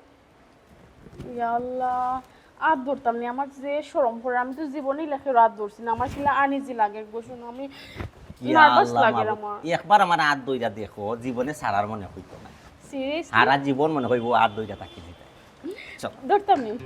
ইয়া আল্লাহ, আত ধরতাম নি, আমার যে শরম করে, আমি তো জীবনেই লেখে আত ধরছি না, আমার কিলা আনইজি লাগে গো, শুনো, আমি ইয়া নার্ভাস আল্লাহ লাগে মাবুদ, আমার। একবার আমার আত ধইরা দেখো, জীবনে সারার মনে হইতো না। সিরিয়াসলি? সারা জীবন মনে হইবো আত ধইরা থাকি দিতে। চলো। ধরতাম নি।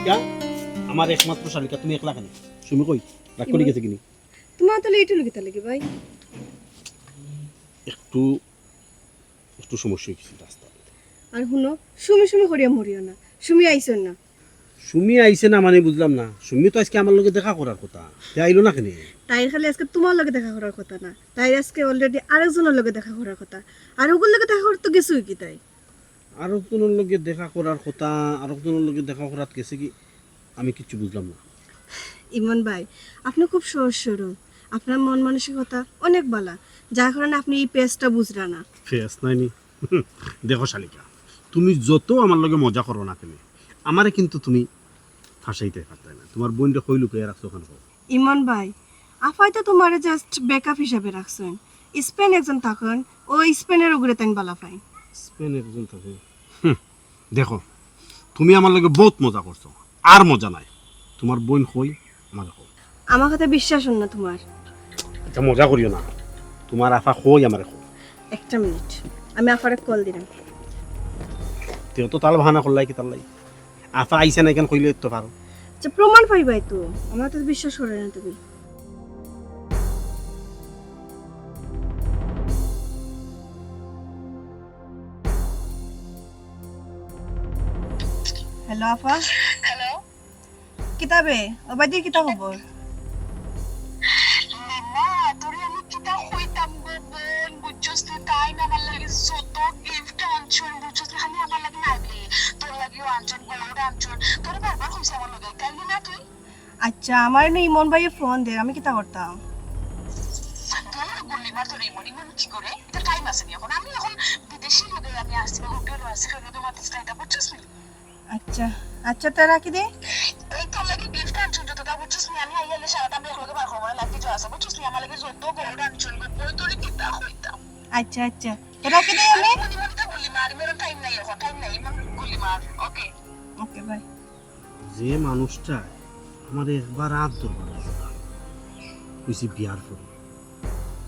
ইয়া, আমার একমাত্র শালিকা, তুমি একলা কেনে? সুমি কই? রাগ করি গেছে কিনি? তুমার তো লেট অইলো কিতার লাগি ভাই? একটু, একটু সমস্যা অইগেছে রাস্তাত। আর হুনো, সুমি সুমি করিয়া মরিও না, সুমি আইছইন না। সুমি আইছে না মানে বুঝলাম না। সুমি তো আইজকে আমার লগে দেখা করার কথা, তে আইলো না কেনে? তাইর খালি আইজকে তুমার লগে দেখা করার কথা না, তাইর আইজকে already আরেকজনর লগে দেখা করার কথা। আর অগুর লগে দেখা করতে গেছে কি তাই? আরকজনর লগে দেখা করার কথা, আরকজনর লগে দেখা করাত গেছে কি, আমি কিচ্ছু বুঝলাম না। ইমন ভাই, আপনি খুব সহজ সরল, আপনার মন মানসিকতা অনেক বালা, যার কারণে আপনি এই পেজটা বুঝরা না। পেজ নায় নি? দেখো শালিকা, তুমি যত আমার লগে মজা করো না কেনে, আমারে কিন্তু তুমি ফাঁসাইতায় পারতায় না। তুমার বইনরে কই লুকাইয়া রাখছো অখান কও। ইমন ভাই, আফায় তো তুমারে just backup হিসাবে রাখছইন। স্পেন একজন থাকইন, অউ স্পেনর অগুরে তাইন বালা পাইন। স্পেন একজন থাকইন? হুম, দেখো, তুমি আমার লগে বউত মজা করছো, আর মজা নাই। তুমার বইন কই, আমারে কও। আমার কথা বিশ্বাস অর না তুমার। আচ্ছা, মজা করিও না, তুমার আফা কই, আমারে কও। একটা মিনিট, আমি আফারে কল দিরাম। তে অত তাল বাহানা করলায় কিতার লাগি? আফা আইছে না, ইখান কইলে তো পারো। আচ্ছা, প্রমাণ পাইবায় তো, আমার তো বিশ্বাস করো না তুমি। হ্যালো আফা। হ্যালো। কিতা বে, অবায়দি কিতা খবর? লিমা, তোরে আমি কিতা কইতাম গো বইন, বুঝছস নি? তাইন আমার লাগি যত গিফট আনছইন, বুঝছস নি? খালি আমার লাগি নায় বে, তোর লাগিও আনছইন, গোল্ড আনছইন। তোরে বারবার কইছি আমার লগে আইতে, আইলি না তুই। আচ্ছা, আমারে নু ইমন ভাইয়ে ফোন দের, আমি কিতা করতাম? তোর গুল্লি মার তোর ইমন, ইমন কি করে? ইটা টাইম আছে নি অখন? আমি অখন বিদেশি লগে আমি আছি, হোটেলো আছি, কেউ লগে মাতিস না, ইটা বুঝছস নি? আচ্ছা, আচ্ছা, তে রাখি দে। এই তোর লাগি গিফট আনছইন যতটা, বুঝছস নি? আমি আইয়া সারাটা আমি একলগে বার করবো না, লাগি যা আছে, বুঝছস নি? আমার লাগি যত গোল্ড আনছইন, ওই তোরে কিতা কইতাম। আচ্ছা, আচ্ছা, তে রাখি দে আমি। মনে মনে তো গুল্লি মার, আমার টাইম নাই অখন, টাইম নাই, ইমন গুল্লি মার। ওকে। ওকে, বাই। যে মানুষটা আমারে একবার আত ধরবার আছে, কইছি বিয়ার পরে,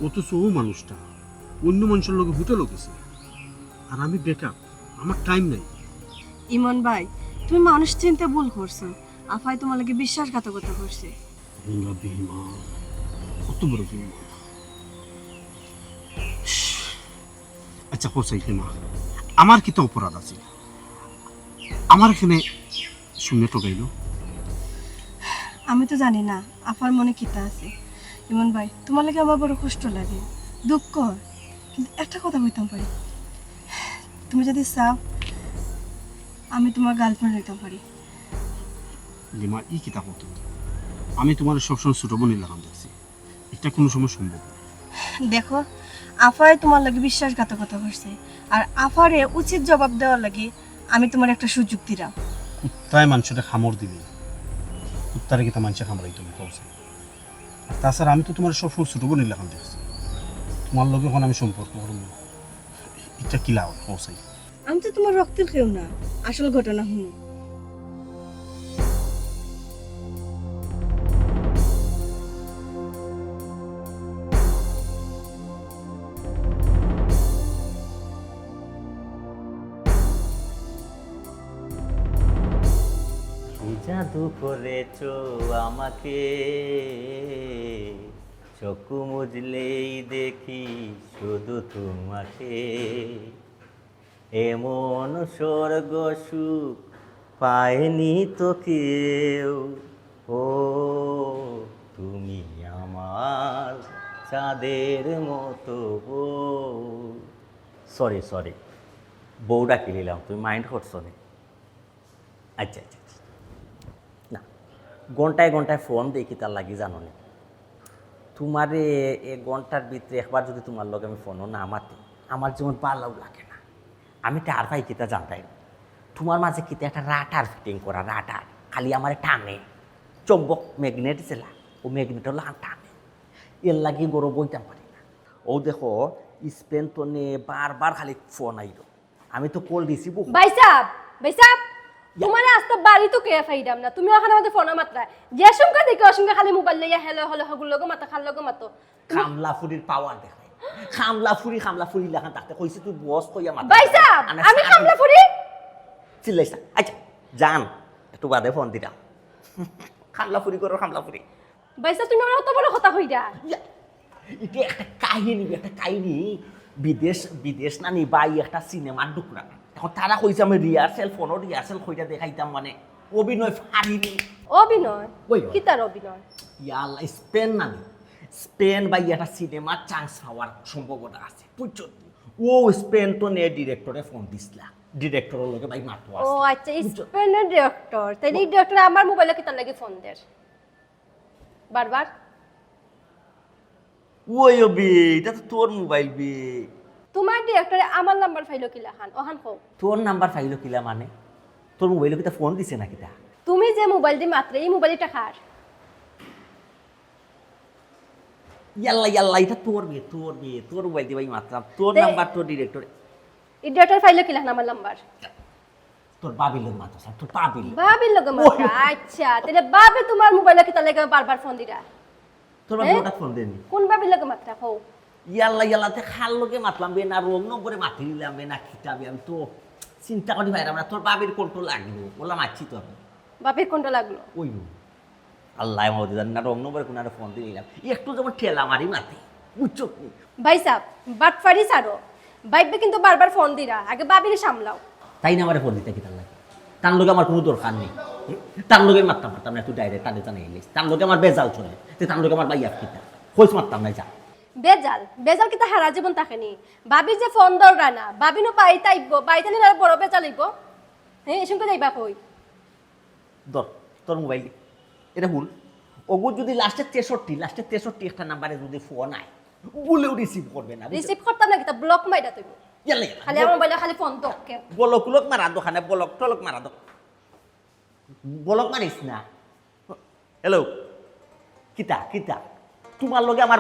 অথচ অউ মানুষটা অইন্য মানষর লগে হোটেলো গেছে, আর আমি বেকার, আমার টাইম নাই। ইমন ভাই, তুমি মানুষ চিনতে ভুল করছো। আফায় তুমার লগে বিশ্বাসঘাতকতা করছে। আল্লাহ বেঈমান, কত বড় বেঈমান। আচ্ছা, কও চাই লিমা, আমার কিতা অপরাধ আছে? আমারে কেনে সুমিয়ে ঠগাইলো? আমি তো জানি না আফার মনে কিতা আছে। ইমন ভাই, তুমার লাগি আমার বড় কষ্ট লাগে, দুঃখ অয়, কিন্তু একটা কথা কইতাম পারি, তুমি যদি চাও, আমি তুমার গার্লফ্রেন্ড অইতাম পারি। লিমা, ই কিতা কও তুমি? আমি তুমারে সবসময় ছোট বইনর লাখান দেখছি, ইটা কুনু সময় সম্ভব না। দেখো, আফায় তুমার লগে বিশ্বাসঘাতকতা করছে, আর আফারে উচিত জবাব দেওয়ার লাগি আমি তুমারে একটা সুযোগ দিরাম। কুত্তায় মানষরে কামড় দিলে কুত্তারে কিতা মানষে কামড়াইতো নি, কও চাই? আর তাছাড়া আমি তো তুমারে সবসময় ছোট বইনর লাখান দেখছি, তুমার লগে অখন আমি সম্পর্ক করমু, ইটা কিলা অয়, কও চাই? আমি তো তুমার রক্তর কেউ না, আসল ঘটনা হুনো। কি জাদু করেছো আমাকে, চোখ মুজলেই দেখি শুধু তোমাকে। এমন স্বর্গ সুখ পায়নি তো কেউ। ও, তুমি আমার চাঁদের মতো বউ। সরি, সরি, বউ ডাকি নিলাম, তুমি মাইন্ড করছো নি? আচ্ছা, আচ্ছা, আচ্ছা। না, ঘন্টায় ঘন্টায় ফোন দেই কিতার লাগি জানো নি? তুমারে এক ঘন্টার ভিতরে একবার যদি তুমার লগে আমি ফোনো না মাতি, আমার যেমন ভালাউ লাগে না। আমি টের পাই কিতা জানতায় না। তুমার মাঝে কিতা একটা রাটার ফিটিং করা, রাটার। খালি আমারে টানে। চুম্বক ম্যাগনেট যেলা, অউ ম্যাগনেটর লাখান টানে। এর লাগি ঘরো বইতাম পারি না। অউ দেখো, স্পেন তনে বারবার খালি ফোন আইলো। আমি তো কল রিসিভও করি। ভাইসাব, ভাইসাব, ইয়া। তুমারে আস্তা বাড়িত কে পাইরাম না, তুমি অখান আমারে ফোনো মাতরায়। যে সময় দেখি অউ সময় খালি মোবাইল লইয়া hello, hello, হগুর লগে মাতো, কার লগে মাতো। তুমি কামলা ফুরির পাওয়ার দেখায়। কামলা ফুরি, কামলা ফুরি লাখান থাকতে কইছি তুই বস কইয়া মাত। ভাইসাব, আনা আমি সারা কামলা ফুরি? চিল্লাইছ না। আচ্ছা, জান, একটু বাদে ফোন দিতাম। খামলাফুরি করো, খামলাফুরি। ভাইসাব, তুমি আমার অত বড় কথা কইরা? ইয়া, ইটা একটা কাহিনী, একটা কাহিনী। বিদেশ, বিদেশ নানি ভাই একটা সিনেমার ঢুকরা। এখন তারা কইছে আমি রিহার্সেল, ফোনও রিহার্সেল কইরা দেখাইতাম, মানে অভিনয় ফারিনি। অভিনয়? ওই, ওই। কিতার অভিনয়? ইয়াল্লা, স্পেন নানি, স্পেন ভাই একটা সিনেমার চান্স পাওয়ার সম্ভাবনা আছে, বুঝছো? ও স্পেন তো নে ডিরেক্টরে ফোন দিছলা, ডিরেক্টরের লগে ভাই মাতো ও আছে। আচ্ছা, স্পেনের ডিরেক্টর। তাইলে এই ডিরেক্টর আমার মোবাইলে কিতার লাগি ফোন দের বারবার? ওই ও বে, এটা তো তোর মোবাইল বে। তোমার ডিরেক্টরে আমার নাম্বার পাইলো কিলাখান, অখান কও। তোর নাম্বার পাইলো কিলা মানে? তোর মোবাইলে কিতা ফোন দিছে না কিতা? তুমি যে মোবাইল দি মাতরায়, এই মোবাইল ইটা কার? ইয়াল্লা ইয়াল্লা, এটা তোর বে, তোর বে, তোর মোবাইল দি ভাই মাতরাম, তোর তে- নাম্বার তোর ডিরেক্টর। এই ডিরেক্টর পাইলো কিলাখান আমার নাম্বার? তোর ভাবির লগে মাতো স্যার, তোর ভাবির লগে। ভাবির লগে মাতরা? আচ্ছা, তাইলে ভাবি তোমার মোবাইলে কিতার লাগি বারবার ফোন দিরা? তোর ভাবি হ্যাঁ? হঠাৎ ফোন দেনি? কোন ভাবির লগে মাতরা কও? ইয়াল্লা ইয়াল্লা, তে কার লগে মাতলাম বে, না রং নম্বরে মাতি নিলাম বে, না কিতা বে, আমি তো চিন্তা করি ভাই, আমরা তোর ভাবির কন্ট্রোল লাগলো, বললাম আছি তো আমি। ভাবির কন্ট্রোল লাগলো? ওই ও। আল্লাহ মাহবুদ জানি না, রং নম্বরে কোনারে ফোন দিলাম, একটু যেমন ঠেলা মারি মাতি, বুঝছো নি? ভাইসাব, বাটফারি ছাড়ো। ভাবিয়ে কিন্তু বারবার ফোন দিরা, আগে ভাবিরে সামলাও। তাই না আমারে ফোন দিতা কিতার লাগি? তার লগে আমার কোনো দরকার নেই। তার লগে মাততাম পারতাম না, তুই ডাইরেক্ট তারে জানাই আইলিস। তার লগে আমার বেজাল চলে, তে তার লগে আমার ভাই আর কিতা? কইস মাততাম না, যা। বেজাল? বেজাল কিতা হারা জীবন থাকেনি? ভাবি যে ফোন ধররা না, ভাবি নু বাড়িত আইবো, বাড়িত আইলে আর বড় বেজাল অইবো। হ্যাঁ, এসঙ্গে যাইবা কই? ধর, তোর মোবাইল দি। এটা হুন, ওগো যদি লাস্টে তেষট্টি, লাস্টে তেষট্টি একটা নাম্বারে যদি ফোন আয়, বলেও রিসিভ করবে না, বুঝছো? রিসিভ করতাম না কিতা, ব্লক মাইরা তুমি। ইয়াল্লা, ইয়াল্লা। খালি আমার মোবাইলে খালি ফোন দোকে। বলক উলক মারা দোকানে, বলক টলক মারা দোকান। বলক মারিস না। হ্যালো, কিতা, কিতা? তোমার লগে আমার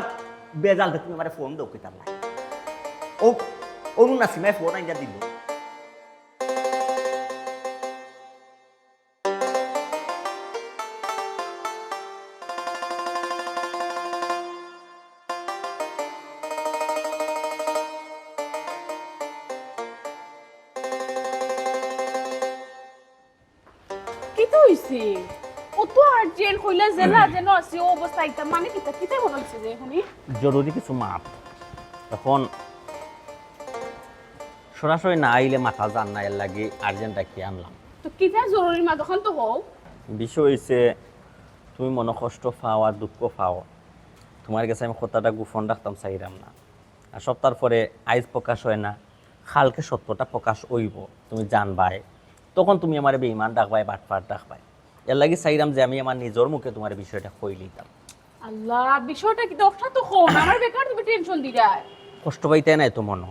বেজালতে তুমি আমারে ফোন দেও কিতার লাগি? ও, অনু নাসিমায় ফোন আইনা দিল। কিতা অইছে? অত আর্জেন্ট কইলা যেলা যেন আছি, ও অবস্থা আইতাম মানে কিতা? কিতা মনে অইছে যে এখনই? জরুরি কিছু মাত। এখন সরাসরি না আইলে মাতা যার না, এর লাগি আর্জেন্ট ডাকি আনলাম। তো কিতা জরুরি মাত, অখান তো কও। বিষয় অইছে, তুমি মনো কষ্ট পাও আর দুঃখ পাও, তোমার গেছে আমি কথাটা গোপন রাখতাম চাইরাম না। আর সপ্তাহর পরে আইজ প্রকাশ অয় না, কালকে সত্যটা প্রকাশ অইবো, তুমি জানবায়। তখন তুমি আমারে বেইমান ডাকবায়, বাটপার ডাকবায়। এর লাগি চাইরাম যে আমি আমার নিজর মুখে তোমার বিষয়টা কইলিতাম। আল্লাহ, বিষয়টা কিতা অখান তো কও না, আমার বেকার তুমি টেনশন দিরায়। কষ্ট পাইতায় নায় তো মনো?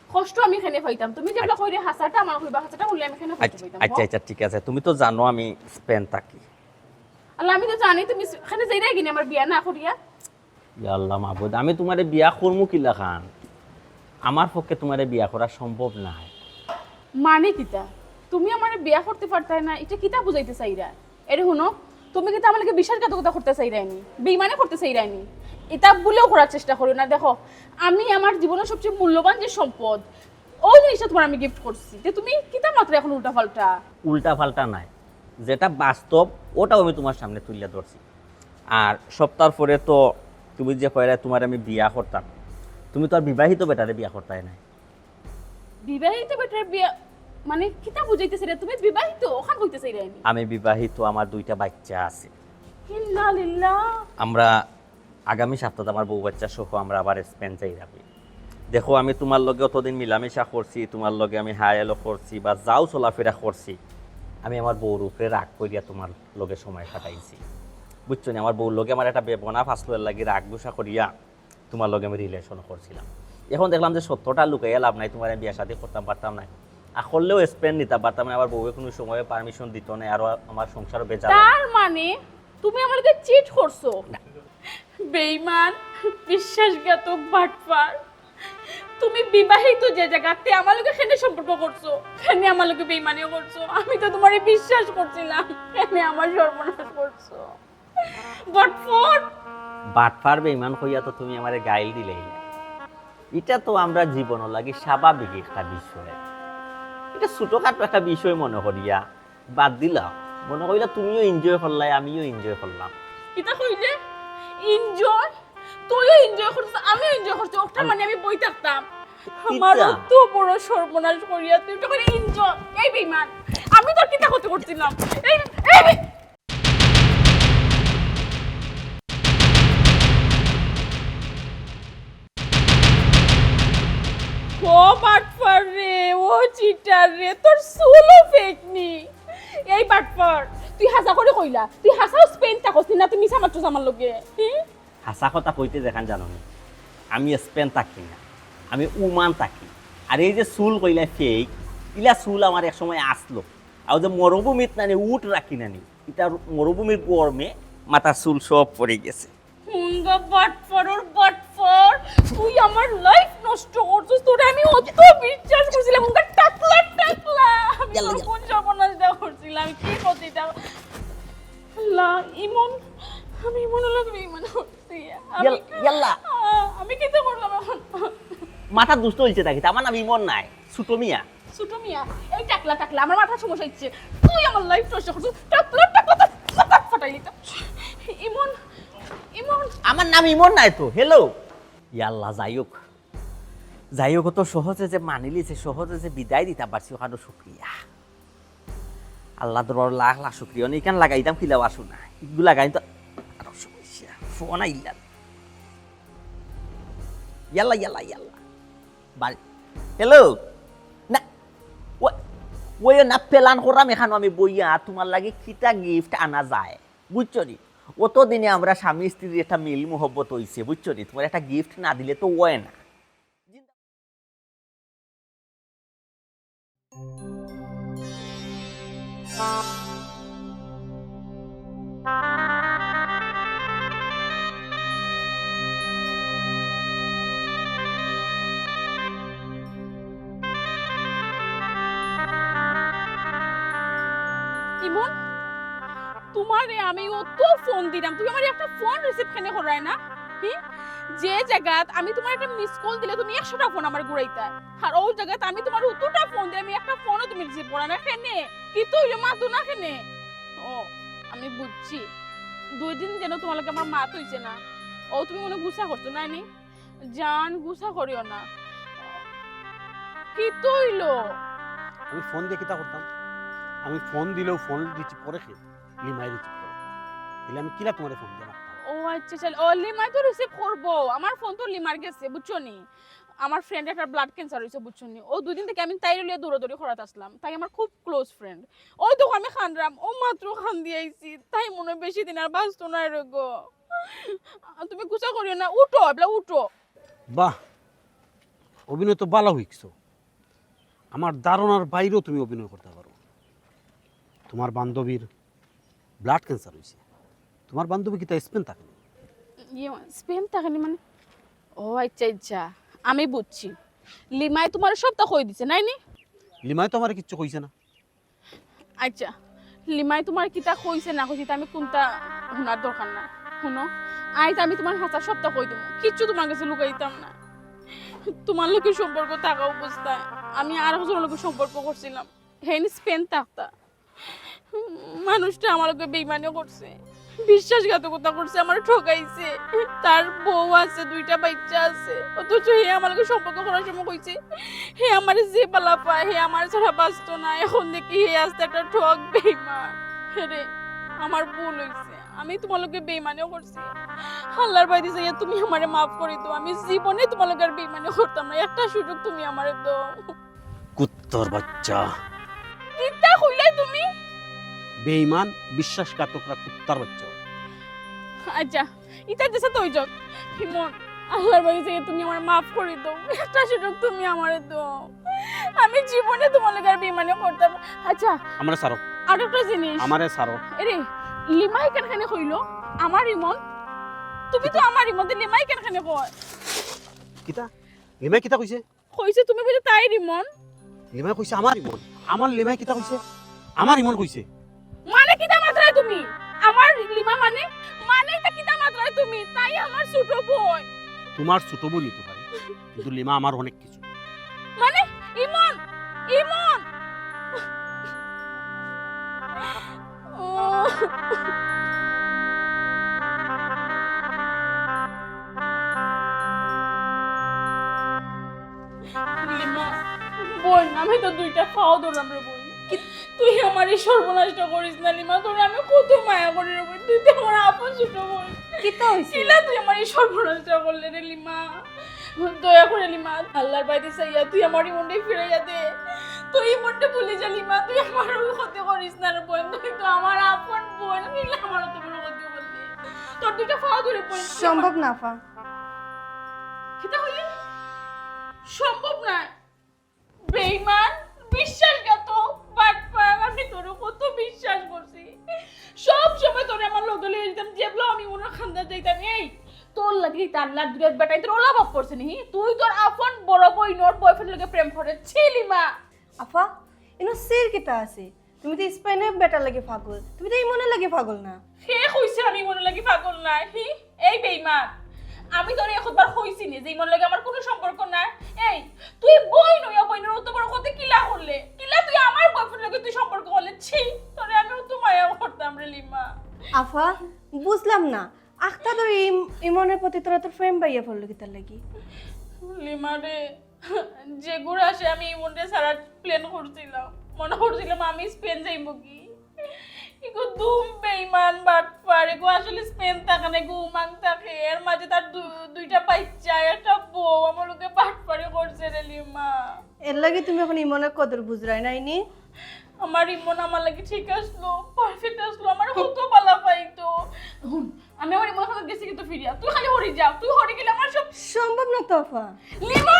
কষ্ট আমি কেনে পাইতাম? তুমি যেবলা কইরে হাছাটা আমার কইবা, হাছাটা হুনলে আমি কেনে কষ্ট আচ্ছা, পাইতাম? আচ্ছা, আচ্ছা, ঠিক আছে, তুমি তো জানো আমি স্পেন থাকি। আল্লাহ, আমি তো জানি তুমি কেনে যাইরায় গিনে আমার বিয়া না করিয়া। ইয়া আল্লাহ মাবুদ, আমি তোমারে বিয়া করমু কিলাখান? আমার পক্ষে তোমারে বিয়া করা সম্ভব নায়। মানে কিতা? তুমি আমারে বিয়া করতে পারতায় না, ইটা কিতা বুঝাইতে চাইরায়? এরে হুনো, তুমি কিতা আমার লগে বিশ্বাসঘাতকতা করতে চাইরায়নি, বেইমানি করতে চাইরায়নি? ইতা ভুলেও করার চেষ্টা করিও না। দেখো, আমি আমার জীবনের সবচেয়ে মূল্যবান যে সম্পদ, ওই জিনিসটা তোমার আমি গিফট করছি, তে তুমি কিতা মাতরায় এখন উল্টাপাল্টা? উল্টাপাল্টা নায়, যেটা বাস্তব ওটাও আমি তোমার সামনে তুলিয়া ধরছি। আর সপ্তাহর পরে তো তুমি যে কইরায় তোমারে আমি বিয়া করতাম, তুমি তো আর বিবাহিত বেটারে বিয়া করতায় নায়। বিবাহিত বেটার বিয়া মানে কিতা বুঝাইতে চাইরায়? তুমি বিবাহিত, অখান কইতে চাইরায়নি? আমি বিবাহিত, আমার দুইটা বাচ্চা আছে। ইন্না লিল্লাহ। আমরা আগামী সপ্তাহে আমার বউ বাচ্চা সহ আমরা আবার স্পেন যাইরাম। দেখো, আমি তোমার লগে অতদিন মিলামিশা করছি, তোমার লগে আমি হাই হ্যালো করছি বা যাও চলাফেরা করছি, আমি আমার বউর উপরে রাগ করিয়া তোমার লগে সময় কাটাইছি, বুঝছো নি? আমার বউর লগে আমার একটা বেবনা ফাসলো, এর লাগি রাগ গুসা করিয়া তোমার লগে আমি রিলেশন করছিলাম। এখন দেখলাম যে সত্যটা লুকাইয়া লাভ নাই, তোমার আমি বিয়া শাদী করতাম পারতাম না, আর করলেও স্পেন নিতাম পারতাম না, আমার বউয়ে কোনো সময় পারমিশন দিত না, আরো আমার সংসারও বেজাল। তার মানে তুমি আমার লগে চিট করছো? বেইমান, বিশ্বাসঘাতক, বাটপার। তুমি বিবাহিত যে জাগাতে আমার লগে কেনে সম্পর্ক করছো, কেনে আমার লগে বেইমানিও করছো। আমি তো তোমারে বিশ্বাস করছিলাম, কেনে আমার সর্বনাশ করছো? বাটপার। বাটপার বেইমান কইয়া তো তুমি আমারে গাইল দিলাইলায়। ইটা তো আমরা জীবনর লাগি স্বাভাবিক একটা বিষয়। ইটা ছোটখাটো একটা বিষয় মনে করিয়া বাদ দিলাম, মনে করিলা তুমিও এনজয় করলায়, আমিও এনজয় করলাম। কিতা কইলে? এনজয়? তুইও এনজয় করছস, আমিও এনজয় করছি। ওটা মানে আমি বই থাকতাম। আমার কিতা? অত বড় সর্বনাশ করিয়া তুই ওটা করে এনজয়। এই বেইমান, আমি তোর কিতা ক্ষতি করছিলাম? এই, এই বে- ও বাটপার রে, ও চিটার রে, তোর চুলও ফেক নি। এই বাটপার, তুই হাছা করি কইলা, তুই হাছাউ স্পেন থাকস নি না, তুই মিছা মাতছস আমার লগে। হুম? হাছা কথা কইতে যেখান জানো নি, আমি স্পেন থাকি না, আমি ওমান থাকি। আর এই যে চুল কইলা ফেক, ইলা চুল আমার এক সময় আসলো। আর যে মরুভূমিত নানি উট রাখি নানি, ইটা মরুভূমির গরমে মাথার চুল সব পড়ি গেছে। হুঙ্গা বাটপারর বাটপার, তুই আমার লাইফ নষ্ট করছস। তোরে আমি অত বিশ্বাস করছিলাম, হুঙ্গা টাকলা টাকলা। আমি ইয়াল্লা, তোর ইয়াল্লা। কোন সর্বনাশটা করছিলাম, কি ক্ষতিটা? আল্লাহ, ইমন, আমি ইমন হলো তুমি ইমন করছি। আমি ইয়াল-, ইয়াল্লা। আহ, আমি কিতা করলাম এখন? মাথা দুষ্ট হইছে নাকি? আমার নাম ইমন নাই, ছোট মিয়া। ছোট মিয়া, এই টাকলা টাকলা, আমার মাথার সমস্যা হচ্ছে। তুই আমার লাইফ নষ্ট করছিস। টাকলা টাকলা, টাকলা, টাকলা ফাটাই দিতাম। ইমন, ইমন। আমার নাম ইমন নাই তো। হ্যালো। ইয়াল্লা, যাই হোক। যাই হোক, তো সহজে যে মানিলিছে, সহজে যে বিদায় দিতা পারছি, ওখানে শুক্রিয়া। আল্লাহ দরবার লাখ লাখ শুক্রিয়া। অনে ইখান লাগাইতাম কিলা বাসু না। ইগু লাগাই তো আরো সমস্যা। ফোন আইলা। ইয়াল্লা, ইয়াল্লা, ইয়াল্লা। বাড়ি। হ্যালো। না। ওই, ওই না প্ল্যান করাম এখানো আমি বইয়া তোমার লাগি কিতা গিফট আনা যায়। বুঝছো নি? অতদিনে আমরা স্বামী স্ত্রীর একটা মিল মহব্বত হইছে। বুঝছো নি? তোমার একটা গিফট না দিলে তো হয় না। ইমন, তোমারে আমি অত ফোন দিলাম, তুমি আমার একটা ফোন রিসিভ কেনে করায় না? হি? যে জায়গাত আমি তোমার একটা মিস কল দিলে তুমি একশোটা ফোন আমার ঘুরাইতায়, আর ওই জায়গাত আমি তোমার অতটা ফোন দিলে আমি একটা ফোনও তুমি রিসিভ করায় না। কেনে? কিতা অইলো, মাতো না কেনে? ও, আমি বুঝছি, দুই দিন যেন তোমার লগে আমার মাত হইছে না। ও, তুমি মনে গুসা করছো না নি? জান, গুসা করিও না। কিতা অইলো? আমি ফোন দিয়া কিতা করতাম? আমি ফোন দিলেও ফোন রিসিভ করে কে? লিমায় রিসিভ করে। তাইলে আমি কিলা তোমারে ফোন দিয়া মাততাম? ও আচ্ছা, আচ্ছা। ও, লিমায় তো রিসিভ করবো। আমার ফোন তো লিমার গেছে, বুঝছো নি? আমার ফ্রেন্ড একটা ব্লাড ক্যান্সার হইছে, বুঝছো নি? ও দুই দিন থাকি আমি তাইরে লইয়া দৌড়াদৌড়ি করাত আসলাম। তাই আমার খুব ক্লোজ ফ্রেন্ড। ওই দেখো আমি কান্দরাম, ও মাত্র কান্দি আইছি। তাই মনে হয় বেশি দিন আর বাঁচতো নায় রে গো। তুমি গুসা করিও না, উঠো, এবলা উঠো। বাহ, অভিনয় তো ভালা শিখছো। আমার ধারণার বাইরেও তুমি অভিনয় করতা পারো। তোমার বান্ধবীর ব্লাড ক্যান্সার হইছে। তোমার বান্ধবী কিতা স্পেন থাকে নি? ইয়ে, স্পেন থাকে নি মানে? ও আচ্ছা, আচ্ছা, আমি বুঝছি। লিমায় তোমারে সবটা কই দিছে, নায় নি? লিমায় তো আমারে কিচ্ছু কইছে না। আচ্ছা, লিমায় তোমারে কিতা কইছে না কইছে, ইতা আমি কুনটা হুনার দরকার না। হুনো, আইজ আমি তোমার হাছা সবটা কই দিমু, কিচ্ছু তোমার গেছে লুকাইতাম না। তোমার লগে সম্পর্ক থাকা অবস্থায় আমি আর একজনর লগে সম্পর্ক করছিলাম, হেইন স্পেন থাকতা। মানুষটা আমার লগে বেইমানি করছে, বিশ্বাসঘাতকতা করছে, আমারে ঠকাইছে। তার বউ আছে, দুইটা বাইচ্চা আছে, অথচ হে আমার লগে সম্পর্ক করার সময় কইছে হে আমারে যে ভালা পায়, হে আমার ছাড়া বাঁচতো না। এখন দেখি হে আস্তা একটা ঠক বেইমান। হে রে, আমার ভুল হইছে, আমি তোমার লগে বেইমানিও করছি। আল্লাহর বাড়ি যাইয়া তুমি আমারে মাফ করি দাও, আমি জীবনে তোমার লগে আর বেইমানি করতাম না। একটা সুযোগ তুমি আমারে দাও। কুত্তার বাচ্চা। কিতা কইলে তুমি? বেইমান, বিশ্বাসঘাতকরা কুত্তার বাচ্চা। আচ্ছা, ইতা দেশে তো অই যাক। ইমন, আল্লাহর বাড়ি যাইয়া তুমি আমারে মাফ করি দাও। একটা সুযোগ তুমি আমারে দাও। আমি জীবনে তোমার লগে আর বেইমানি করতাম না। আচ্ছা, আমারে ছাড়ো। আর একটা জিনিস। আমারে ছাড়ো। এরে, লিমায় কেনে কেনে কইলো আমার ইমন? তুমি তো আমার ইমন, তে লিমায় কেনে কেনে কয়? কিতা? লিমায় কিতা কইছে? কইছে তুমি বুলে তাইর ইমন। লিমায় কইছে আমার ইমন। আমার লিমায় কিতা কইছে? আমার ইমন কইছে। মানে কিতা মাতরায় তুমি? আমার লিমা মানে? মানে ইতা কিতা মাতরায় তুমি? তাই আমার ছোট বোন। তোমার ছোট বোন হইতে পারে, কিন্তু লিমা আমার অনেক কিছু। মানে? ইমন! ইমন! লিমা, বোন, আমি তোর দুইটা পাও ধরলাম রে বোন। তুই আমার এই সর্বনাশটা করিস না লিমা, তোরে আমি কত মায়া করি রে বোন, তুই তো আমার আপন ছোট বোন। কিতা অইছে? কিলা তুই আমার এই সর্বনাশটা করলে রে লিমা? দয়া করে লিমা, আল্লাহর বাড়িতে চাইয়া তুই আমার ইমনটাই ফিরাইয়া দে। তুই ইমনটা ভুলি যা লিমা, তুই আমার ক্ষতি করিস না রে বোন, তুই তো আমার আপন বোন, কিলা আমার অত বড় ক্ষতি করলি? তোর দুইটা পাও ধরে বোন। সম্ভব না, আফা। কিতা কইলি? সম্ভব না। বেঈমান, বিশ্বাসঘাতক, বাটপার, আমি তোরে কত বিশ্বাস করছি। সব সময় তোরে আমার লগে লইয়া যেতাম, যেবলা আমি ওনার খান্দাত যাইতাম। এই, তোর লাগি তার লাগ দুনিয়ার বেটাইন্তর অলা অভাব পড়ছে নি? তুই তোর আপন বড় বইনর বয়ফ্রেন্ডর লগে প্রেম করে ছিলি মা। আফা, ইনো ছির কিতা আছে? তুমি তো স্পেনর বেটার লাগি পাগল, তুমি তো ইমনর লাগি পাগল না। কে কইছে আমি ইমনর লাগি পাগল না? হি, এই বেঈমান, আমি তোরে একবার কইছি নি যে ইমনর লগে আমার কোনো সম্পর্ক নাই? এই, তুই বইন অইয়া বইনর অত বড় ক্ষতি কিলা করলে? কিলা তুই আমার বয়ফ্রেন্ডর লগে তুই সম্পর্ক করলে? ছি, তোরে আমি অত মায়া করতাম রে লিমা। আফা, বুঝলাম না, আখতা ধরে ইম-, ইমনর প্রতি তোর তোর প্রেম বাইয়া পড়লো কিতার লাগি? লিমা রে, যেগুর আশে আমি ইমনরে ছাড়ার প্ল্যান করছিলাম, মনে করছিলাম আমি স্পেন যাইমু কি। ইগু দুম বেঈমান বাটপার, ইগু আসলে স্পেন থাকে না, ইগু ওমান থাকে। এর মাঝে তার দু-, দুইটা বাচ্চা, একটা বউ, আমার লগে বাটপারি করছে রে লিমা। এর লাগি তুমি এখন ইমনর কদর বুঝরায় নাইনি? আমার ইমন আমার লাগি ঠিক আসলো, পারফেক্ট আসলো, আমার কত বালা পাইতো। হুন, আমি আমার ইমনর কাছে গেছি কিন্তু ফিরিয়া, তুই খালি হরি যা, তুই হরি গেলে আমার সব সম্ভব না তো আফা। লিমা,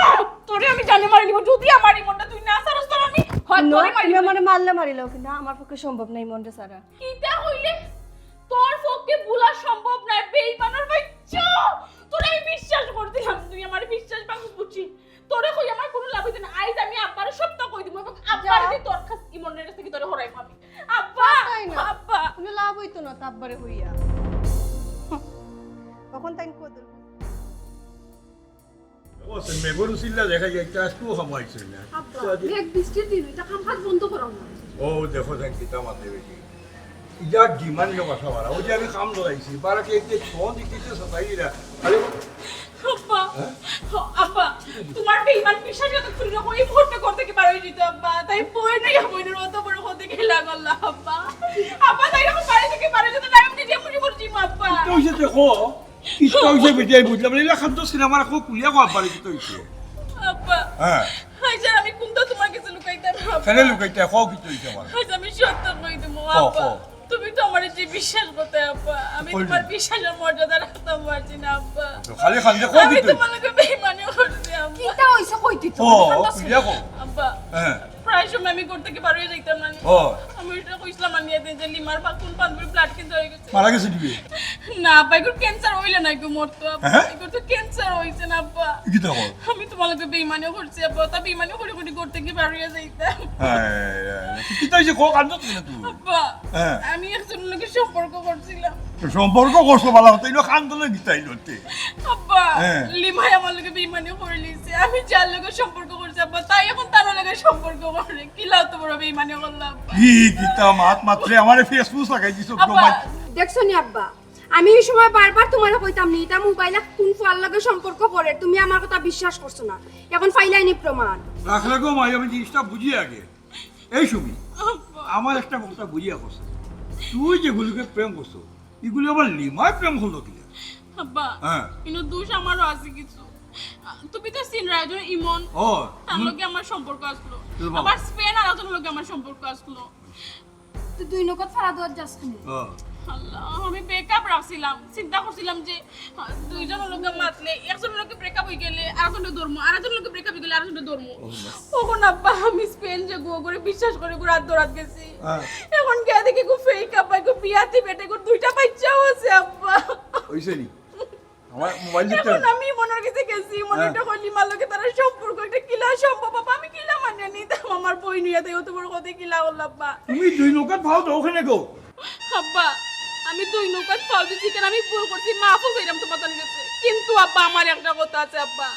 তোরে আমি জানে মারি লিমা, যদি আমার ইমনটা তুই না ছাড়স, তোর আমি হয় ন, তোরে মারি তুমি লিমা। আমারে মারলে মারিলাও, কিন্তু আমার পক্ষে সম্ভব না ইমনরে ছাড়া। কিতা কইলে? তোর পক্ষে ভুলা সম্ভব নায়, বেইমানর বাচ্চা। তোরে আমি বিশ্বাস করছিলাম, তুই আমার বিশ্বাস ভাঙস বুঝছি। তোরে কই আমার কোনো লাভ হইতো না। আইজ আমি আব্বারে সবটা কই দিমু এবং আব্বারে যা। দি তোর কাছ, ইমনর কাছ থাকি তোরে হরাইমু আমি। আব্বা, তাই না? আব্বা। কোনো লাভ হইতো না তো আব্বারে হইয়া। তখন তাই কদর। ও, সে মেঘর উছিল্লা দেখা যায়, এটা একটু সময় ছিল না। আব্বা, তো আজ মেঘ বৃষ্টির দিন, এটা কাম কাজ বন্ধ করাও না। ও, দেখো, যাই কিতা মাতে বেটি। ইটা ডিমান্ড কথা বাড়া। ওই যে আমি কাম ধরাইছি, বারাকে এই যে ফোন দিতে সাতাই দিলা। আরে, আব্বা, হ্যাঁ? আব্বা, তোমার বেইমান বিশ্বাসঘাতক তুমি যখন এই মুহূর্তে ঘর থেকে বার হয়ে যেত, আব্বা, তাই বই নাই, বইনের অত বড় হতে গেলা গল্লা, আব্বা। আব্বা, তাই এখন বাড়ি থেকে বার হয়ে যেত, না, আমি নিজে মনে করছি, আব্বা। তো ওই যে দেখো, কিচ্ছু হইছে বেটি, আমি বুঝলাম না। এলা খাদ্য সিনেমার খুব কুলিয়া কো আব্বারে কিতা হইছে? আব্বা। হ্যাঁ। হাই স্যার, আমি কোনটা তোমার কাছে লুকাইতাম, আব্বা? কেনে লুকাইতে? কও কিতা হইছে আমার? হাই স্যার, আমি সত্য কই দিমু, কও, আব্বা। কও। তুমি তো আমারে যে বিশ্বাস করতে, আব্বা। আমি কই তোমার দিমু? বিশ্বাসের মর্যাদা রাখতাম পারছি না, আব্বা। তো খালি খান্দে কও আমি কিতা হইছে? তোমার লগে বেইমানি করছি, আব্বা। কিতা হইছে কই দিত? কও, মানে, খান্দা কুলিয়া কও। আব্বা। হ্যাঁ। প্রায় সময় আমি ঘর থেকে বার হয়ে যাইতাম না নি। ও। আমি ওইটা কইছিলাম আমি এদিন যে লিমার বা কোন বান্ধবীর ব্লাড ক্যান্সার হয়ে গেছে। মারা গেছে কি? না, আব্বা, এগুর ক্যান্সার হইলে না, এগুর মরতো, আব্বা। হ্যাঁ? এগুর তো ক্যান্সার হইছে না, আব্বা। কি তো হয়? আমি তোমার লগে বেইমানি করছি, আব্বা। তা বেইমানি করে করে ঘর থেকে বার হয়ে যাইতাম। হ্যাঁ, হ্যাঁ, হ্যাঁ। তুই কিতা হইছে? কও, কান্দো তুই না তুই। আব্বা, হ্যাঁ। আমি একজনের লগে সম্পর্ক করছিলাম। তো সম্পর্ক করছো ভালা কথা, ইনো কান্দো না কিতা ইনো তে? আব্বা, হ্যাঁ। লিমায় আমার লগে বেইমানি করে লিছে। আমি যার লগে সম্পর্ক করছি, আব্বা, তাই এখন তার লগে সম্পর্ক করে। কিলা অত বড় বেইমানি করলাম, আব্বা? কি কিতা মাত মাতরে আমারে ফেসবুক লাগাই দিছো, আব্বা। দেখছো নি, আব্বা? আমি এই সময় বারবার তোমারে কইতাম নি, ইটা মোবাইলে কোন ফুয়ার লগে সম্পর্ক করে, তুমি আমার কথা বিশ্বাস করছো না। এখন ফাইলাইনি প্রমাণ। রাখলে গো মাই, আমি জিনিসটা বুঝি আগে। এই সুমি, আব্বা। আমার একটা কথা বুঝিয়া কস। তুই যেগুলোকে প্রেম করছো, এগুলো আবার লিমায় প্রেম হলো কিনা? আব্বা, হ্যাঁ। ইনো দোষ আমারও আছে কিছু। আ, তুমি তো চিনরায় একজন ইমন। ও, তার হুম। লগে আমার সম্পর্ক আসলো। তো বাবা। আবার স্পেন আর একজনের লগে আমার সম্পর্ক আসলো। তুই দুই নৌকাত ফাড়া দেওয়ার যাস কেনে? ও। আল্লাহ, আমি ব্রেকআপ রাখছিলাম। চিন্তা করছিলাম যে, আ, দুইজনের লগে মাতলে, একজনের লগে ব্রেকআপ হয়ে গেলে আরেকজনের ধর্ম, আরেকজনের লগে ব্রেকআপ হয়ে গেলে আরেকজনের ধর্ম। ও মা। ওখন আব্বা, আমি স্পেন যে গো করে বিশ্বাস করে গো রাত দৌড়াত গেছি। হ্যাঁ। এখন গিয়া দেখি গো ফেক আব্বা, গো বিয়াতি বেটে গো দুইটা বাচ্চাও আছে আব্বা। হইছে নি? আমার মোবাইল দিতে এখন হবে। আমি মনের কাছে গেছি, মনে হ্যাঁ। একটা কইলি মার লগে তারা সম্পর্ক একটা কিলা সম্ভব, বাবা, আমি কিলা মানিয়ে নিতাম, আমার বই নিয়ে তাই অত বড় কথা কিলা হল আব্বা। তুমি দুই নৌকাত ফাও দাও ওখানে গো। আব্বা, আমি দুই নৌকাত ফাও দিছি, কারণ আমি ভুল করছি, মাফও চাইলাম তোমার তার কাছে। কিন্তু আব্বা, আমার একটা কথা আছে আব্বা,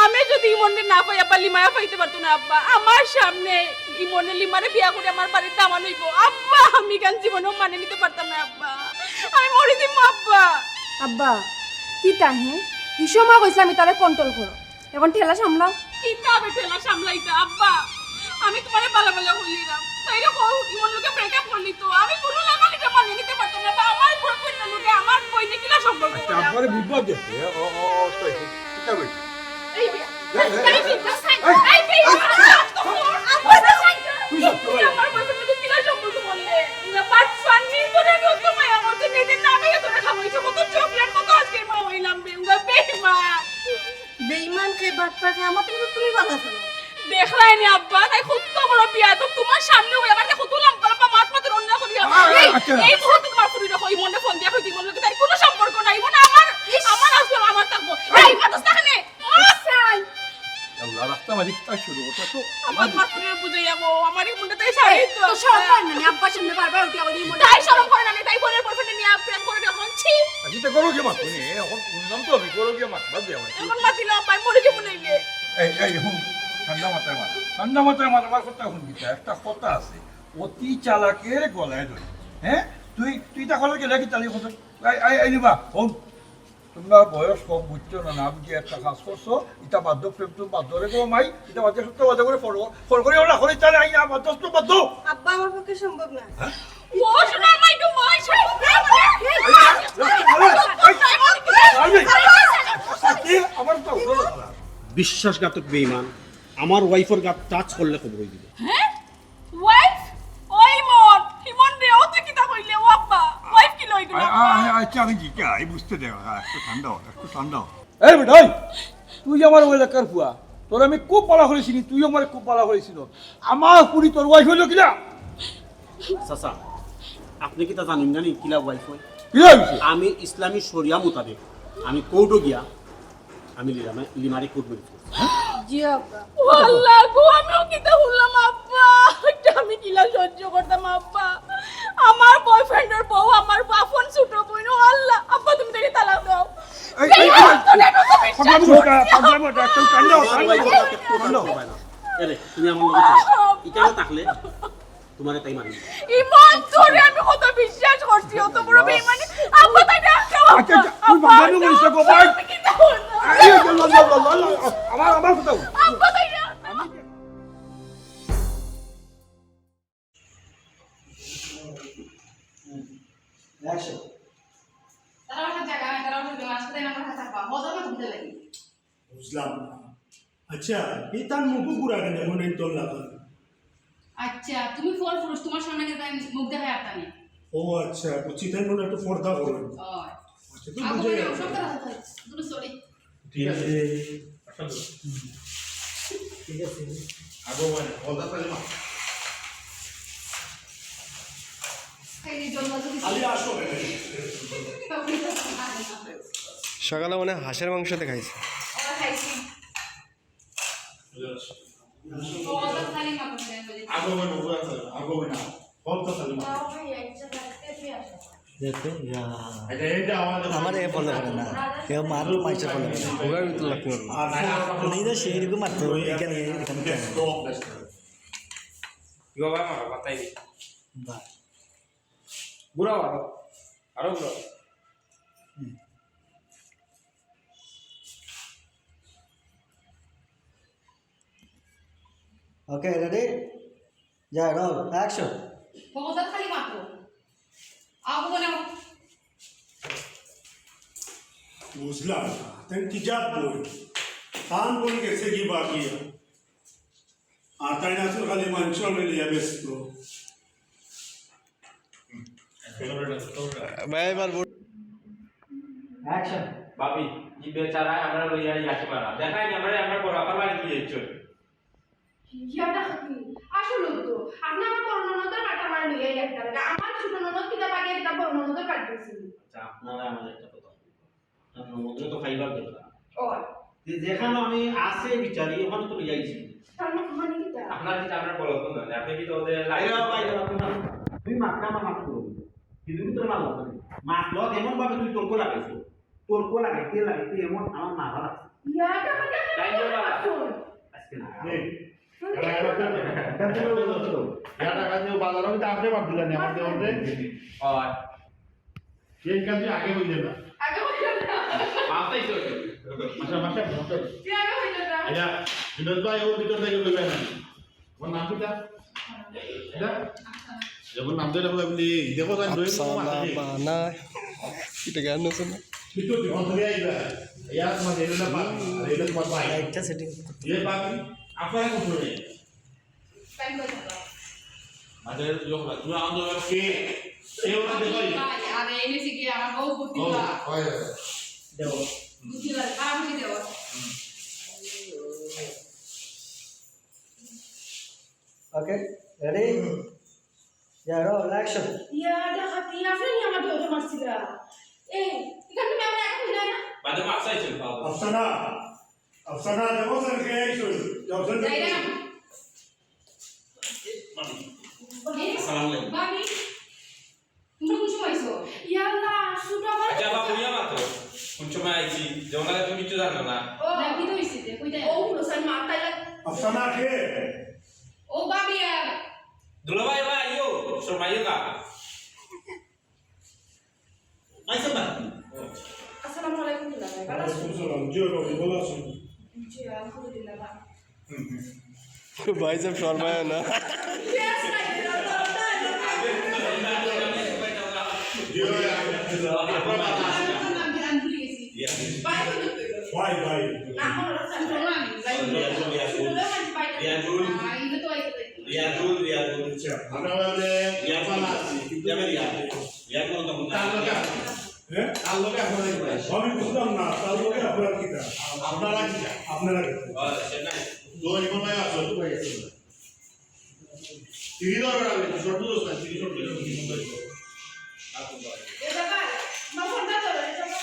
আমি যদি ইমনরে না পাই, আব্বা, লিমারে পাইতে পারতো না, আব্বা। আমার সামনে ইমনে লিমারে বিয়া করি আমার বাড়ির দামান অইবো। আব্বা, আমি ইখান জীবনেও মানিয়া নিতে পারতাম না, আব্বা। আমি মরি দিমু, আব্বা। আব্বা, কিতা হে? ই সময় কইছে আমি তারে কন্ট্রোল করো। এখন ঠেলা সামলাও। কিতা আমি ঠেলা সামলাইতা, আব্বা? আমি তুমারে ভালা ভালা কইলিরাম। তাইরে কও, ইমন লগে ব্রেকআপ করলি তো। আমি কুনু লাখান ইটা মানিয়া নিতে পারতাম না, আব্বা। আমার বয়ফ্রেন্ডর লগে আমার বইনে কিলা সম্পর্ক? আচ্ছা, আব্বারে বুঝবা দে। এ, ও, ও, ও, তো, কিতা কইছে? এই বিয়া। এই, এই, এই, এই, এই, এই, এই, এই, এই, এই, এই, তুই চুপ করো। তুই আমার বয়ফ্রেন্ডর লগে কিলা সম্পর্ক করলে? না, পাঁচ, পাঁচ দিন ধরে আমি অত মায়া করছি, নিজের নামে তোরে খাওয়াইছে, কত চকলেট, কত আইসক্রিম খাওয়াইলাম, বেহুদা, বেইমান। বেইমান কে, বাটপার কে, আমার তো তুমি ভালা আছো না। দেখলায় নি আব্বা, তাই কত বড় বিয়াদব, তুমার সামনে অউ আমার কত লম্বা লম্বা মাত মাতের অন্যায় করিয়া। আ, আ, এই, আচ্ছা। এই মুহূর্তে তুমার ফুরি দেখো, ইমনরে ফোন দিয়া কই, ইমনর লগে তাইর কুনু সম্পর্ক নাই, ইমন আমার, এই, আমার আসল আমার থাকবো। এই, মাতস না কেনে? আচ্ছা। আল্লাহ, রাস্তা মাঝে কিতা শুরু, ওটা তো আমার বাপরে বুঝাইয়া গো, আমার এই মুন্ডা তাই সারি তো। তো শরম করে না, আব্বা সামনে বারবার উঠে আমার এই মুন্ডা। তাই শরম করে না, তাই বোনের বয়ফ্রেন্ড নিয়া প্রেম করে এখন, ছি। আচ্ছা, তো করো কি মাত, তুমি এখন বুঝলাম তো, আমি করো কি মাত, বাদ দে আমার। এখন মাত দিলে আব্বা মরে যাবো নাইলে। এই, এই, হুন, ঠান্ডা মাথায় মাত, ঠান্ডা মাথায় মাত, আমার কথা হুন কিতা, একটা কথা আছে, অতি চালাকের গলায় দড়ি, হ্যাঁ? তুই, তুই তা খবর গেলে কি তাহলে কথা? এই, এই, এই নিবা, হুন, তুমরা বয়স কম, বুঝছো না, না বুঝি একটা কাজ করছো, ইটা বাদ দেও, প্রেম তো বাদ দেও রে গো মাই, ইটা বাদ দেও, সত্য বাদ দেও করে ফলো, ফলো করে ওরা করে তাহলে আই আমার দোস্ত বাদ দেও। আব্বা, আমার পক্ষে সম্ভব না। হ্যাঁ? ও শোনা, মাই গো, মাই, শোনা। এই, এই, এই, এই, এই, আমার তো হলো না। বিশ্বাসঘাতক বেঈমান, আমার ওয়াইফর গাত টাচ করলে খবর অই দিবো। হ্যাঁ? ওয়াইফ? ওই মন, ইমন রে, ও তুই কিতা কইলে, ও আব্বা? ওয়াইফ কিলা অইতো না? আ-, আ-, আ-, আচ্ছা, আমি জিজ্ঞা-, এই বুঝতে দে, আ, একটু ঠান্ডা হ, একটু ঠান্ডা হ। এই বেটা, এই, তুই আমার ওই এলাকার ফুয়া, তোর আমি খুব ভালা করি চিনি, তুই আমার খুব ভালা করি চিনস। আমার ফুরি তোর ওয়াইফ অইলো কিলা? চাচা, আপনে কিতা জানইন না নি কিলা ওয়াইফ অয়? কিলা অইছে? আমি ইসলামী শরিয়া মোতাবেক আমি কোর্টো গিয়া আমি লিমারে, লিমারে কোর্ট ম্যারেজ করছি। জি আব্বা। ও আল্লাহ গো, আমিও কিতা হুনলাম আব্বা? ইটা আমি কিলা সহ্য করতাম আব্বা? আমার বয়ফ্রেন্ডর বউ, আমার আপন ছোট বইন, ও আল্লাহ, আব্বা তুমি তারে তালাক দেও। এই, এই, এই, এই, পাগলা মুখা, পাগলা মুখা, একটু কান্দাও, কান্দাও, কান্দাও। এরে, তুমি আমার লগে চলো। ইখানো থাকলে তুমারে তাই মারি। ইমন, তোরে আমি কত বিশ্বাস করছি, অত বড় বেইমানি। আব্বা, তাই না? আচ্ছা, আচ্ছা, তুই বাবা নু বলিস না গো, ভাই। আমি কিতা করলাম? এই, এই, ল, ল, ল, ল, ল, আমার, আমার কথা বল। আব্বা, তাই না? Action. তারা ওটা জায়গা, তারা ওটা জায়গা, আসলে আমার হাতে পা, মজা না বুঝতে লাগে। বুঝলাম না। আচ্ছা, এই তার মুখ ঘুরা কেন এমন একদম লাগান? আচ্ছা, তুমি ফর পুরুষ, তোমার সামনে কিন্তু আমি মুখ দেখাই আপনাকে। ও আচ্ছা, বুঝছি, তাই মনে একটু পর্দা করো। ও। আচ্ছা, তো আগে বুঝে বলে গেল। সব কথা হতো। তুমি সরি। ঠিক আছে। হুম। ঠিক আছে। আগে মানে, পর্দা করে মা। এই যে জন্ম যদি খালি আসো কেন? সকালে মনে হয় হাঁসের মাংস দিয়ে খাইছে। ও খাইছি। আমার এ ফলো করে না, এ মারুল মাইসে ফলো করে। ওরা তো লাগতে পারবে। উনি তো সেই রকম মারতো, এখানে, এখানে কেন? বাহ। ঘুরাও আরো, আরো ঘুরাও। Okay, ready? Yeah, roll, action. ক্ষমতা খালি মাত্র। আবু বলে আমার বুঝলাম না, তাই কি জাত বই? তান বই গেছে কি বাকি? আর তাই না, আসলে খালি মাংস লইয়া ব্যস্ত। ভাই, এবার বুট। Action. ভাবি, ই বেচারা আমরা লইয়া ইয়াকি মারা। দেখাই না, আমরা, আমরা বড় আপার বাড়ি দিয়ে ইচ্ছুক। ইয়াটা কি? আসলে তো, আপনি আমার বড় ননদর কাটা আমার লইয়া ইয়াকি মারা। আমার ছোট ননদ কিতা পাকে একটা বড় ননদর কাট দিয়েছিল। আচ্ছা, আপনারা আমার একটা কথা। ননদরে তো খাইবার দরকার। ও। যে যেখানে আমি আছে বিচারি, ওখানে তো লইয়া আইছি। তার মানে, মানে কিতা? আপনার যেটা আমরা বলবো না, আপনি কি তো ওদের লাইন বাইরে, বাইরে, বাইরে, আপনি না, তুই মাছ খাওয়া মাছ করবি। কিন্তু ভিতরে মাছ লাগবে না। মাছ লো এমন ভাবে তুই তর্ক লাগাইছো। তর্ক লাগাইতে লাগাইতে এমন আমার মাথা লাগছে। ইয়াটা মানে আপনি টাইম দেওয়া। আজকে না। নে। এটা, এটা, এটা, এটা, এটা, এটা, এটা, এটা, বাজারও কিন্তু আপনি বাদ দিলেন না, আমাদের ওপরে। আর সেই কাজে আগে হইলে না। আগে হইলে না। মাথায় তো। মাসা, মাসা, মাসা। কি আগে হইলে না? এটা, বিনোদ ভাই, ও ভিতর থেকে বলবে না। ওর নাম কিতা? এটা? যেমন নাম ধরে বলে, আপনি দেখো, তাই দই আফসানা মাথা নেই। বানায়। এটা গান আছে না? কিন্তু জীবন ধরে আইবা। ইয়া, তোমার এটা না পাবি, আর এটা তোমার ভাই। লাইটটা সেটিং করতে। ইয়ে পাবি, আপনারা কোন শুনে? টাইম কত হলো? মাঝে যোগ না, তুমি আমাদের কে? এ ওরা দেখো। ভাই, আরে, এনেছি কি, আমার বউ বুদ্ধি ও, না। হয়, হয়। দেও। বুদ্ধি লাগে, খারাপ হয়ে দেওয়া। ওকে, রেডি? যা, রোল, অ্যাকশন। ইয়া, ডাকাতি, আপনি নি আমার দৌড়ে মারছিলা। এই, এখানে তুমি আমার এখন না? বাদে মাছ চাইছেন, খাওয়া দাওয়া। আফসানা, আফসানা, দেখো স্যার, কে আইছো? যাও, স্যার, যাই না। ভাবি। এই, আসসালামু আলাইকুম। ভাবি। তুমি কোন সময় আইছো? ইয়া আল্লাহ, ছোট আমার আচ্ছা, বাবু, ইয়া মাতো। কোন সময় আইছি? যে ওনারা তুমি কিচ্ছু জানো না। ও, না, কি তো হইছে যে? কই যায়? ও, হুলো সান মারতাই লাগ- আফসানা কে? ও, ভাবি, আর দুলাভাই, ভাই, ইয়ো, শর্মাইও কা। আইসা না? আসসালামু আলাইকুম, দুলাভাই। ভালো আছেন? ওয়ালাইকুম সালাম। জি, বাবু, ভালো আছেন? জি, আলহামদুলিল্লাহ, ভালো। ভাই সাহেব শর্মায় না। ভাই, ভাই। রিয়াজুল, রিয়াজুল। আচ্ছা, আমরা বলতে রিয়াজুল আছি, কিন্তু আমি রিয়াজুল। রিয়াজুল তখন তার লগে হ্যাঁ? তার লগে আপনারা কি ভাই? আমি বুঝলাম না, তার লগে আপনার কিতা? আপনারা কিতা? আপনারা কিতা? ও, সেটাই। তো এখন ভাই আসো, তো ভাই আসো। তিরিশ ধরবেন আপনি, সব বুঝো না, তিরিশ ধরবেন, তিরিশ ধরবেন। এ বাবা, মা ফোনটা ধরো, এ বাবা।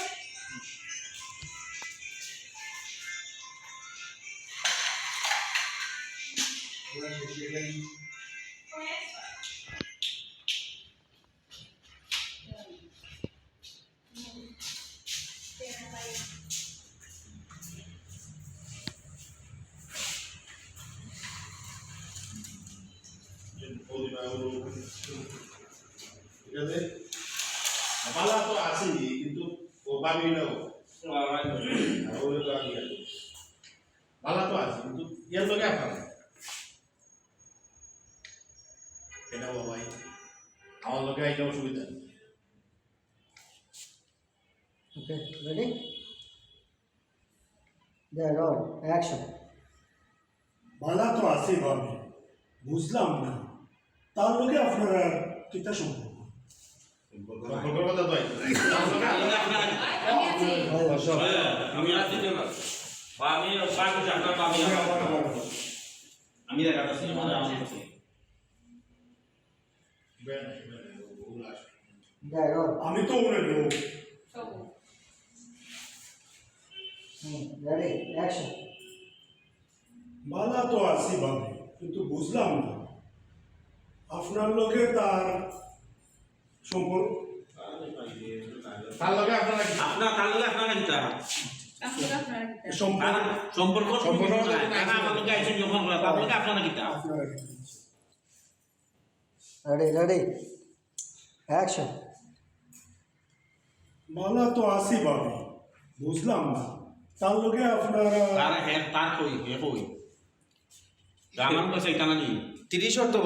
ঠিক আছে? বালা তো আছেই, কিন্তু ও ভাবি না ও। আর ও হলো আমি আর। বালা তো আছে, কিন্তু এর লগে আপনার। এটা ও ভাই, আমার লগে এটা অসুবিধা নেই। ওকে, রেডি? যা, রোল, অ্যাকশন। বালা তো আছি ভাবি, বুঝলাম না, তার লগে আপনার আর কিতা সম্পর্ক? সম্পর্কর কথা তো আইছে। আমি আছি। আমি আছি তো না। বা আমি, বা আমি জানতাম, বা আমি, আমি দেখা যাচ্ছে, মানে, আমি আছি। যাই হোক। আমি তো উনি লোক। হুম, রেডি, অ্যাকশন। বালা তো আছি ভাবি, কিন্তু বুঝলাম না আপনার লগে তার সম্পর্ক। তার লগে আপনারা কি? আপনার, তার লগে আপনারা কিতা? তার লগে আপনারা কিতা? সম্পর্ক। তার সম্পর্ক সম্পর্ক নাই। তারা আমার লগে আইছেন যখন, তার লগে আপনারা কিতা? আপনারা কিতা? Ready, ready. অ্যাকশন। বালা তো আছি ভাবি, বুঝলাম না। তার লগে আপনারা তার, হে, তার কই, হে কই? জানান তো সেইটা না নি? তিরিশ অর্থ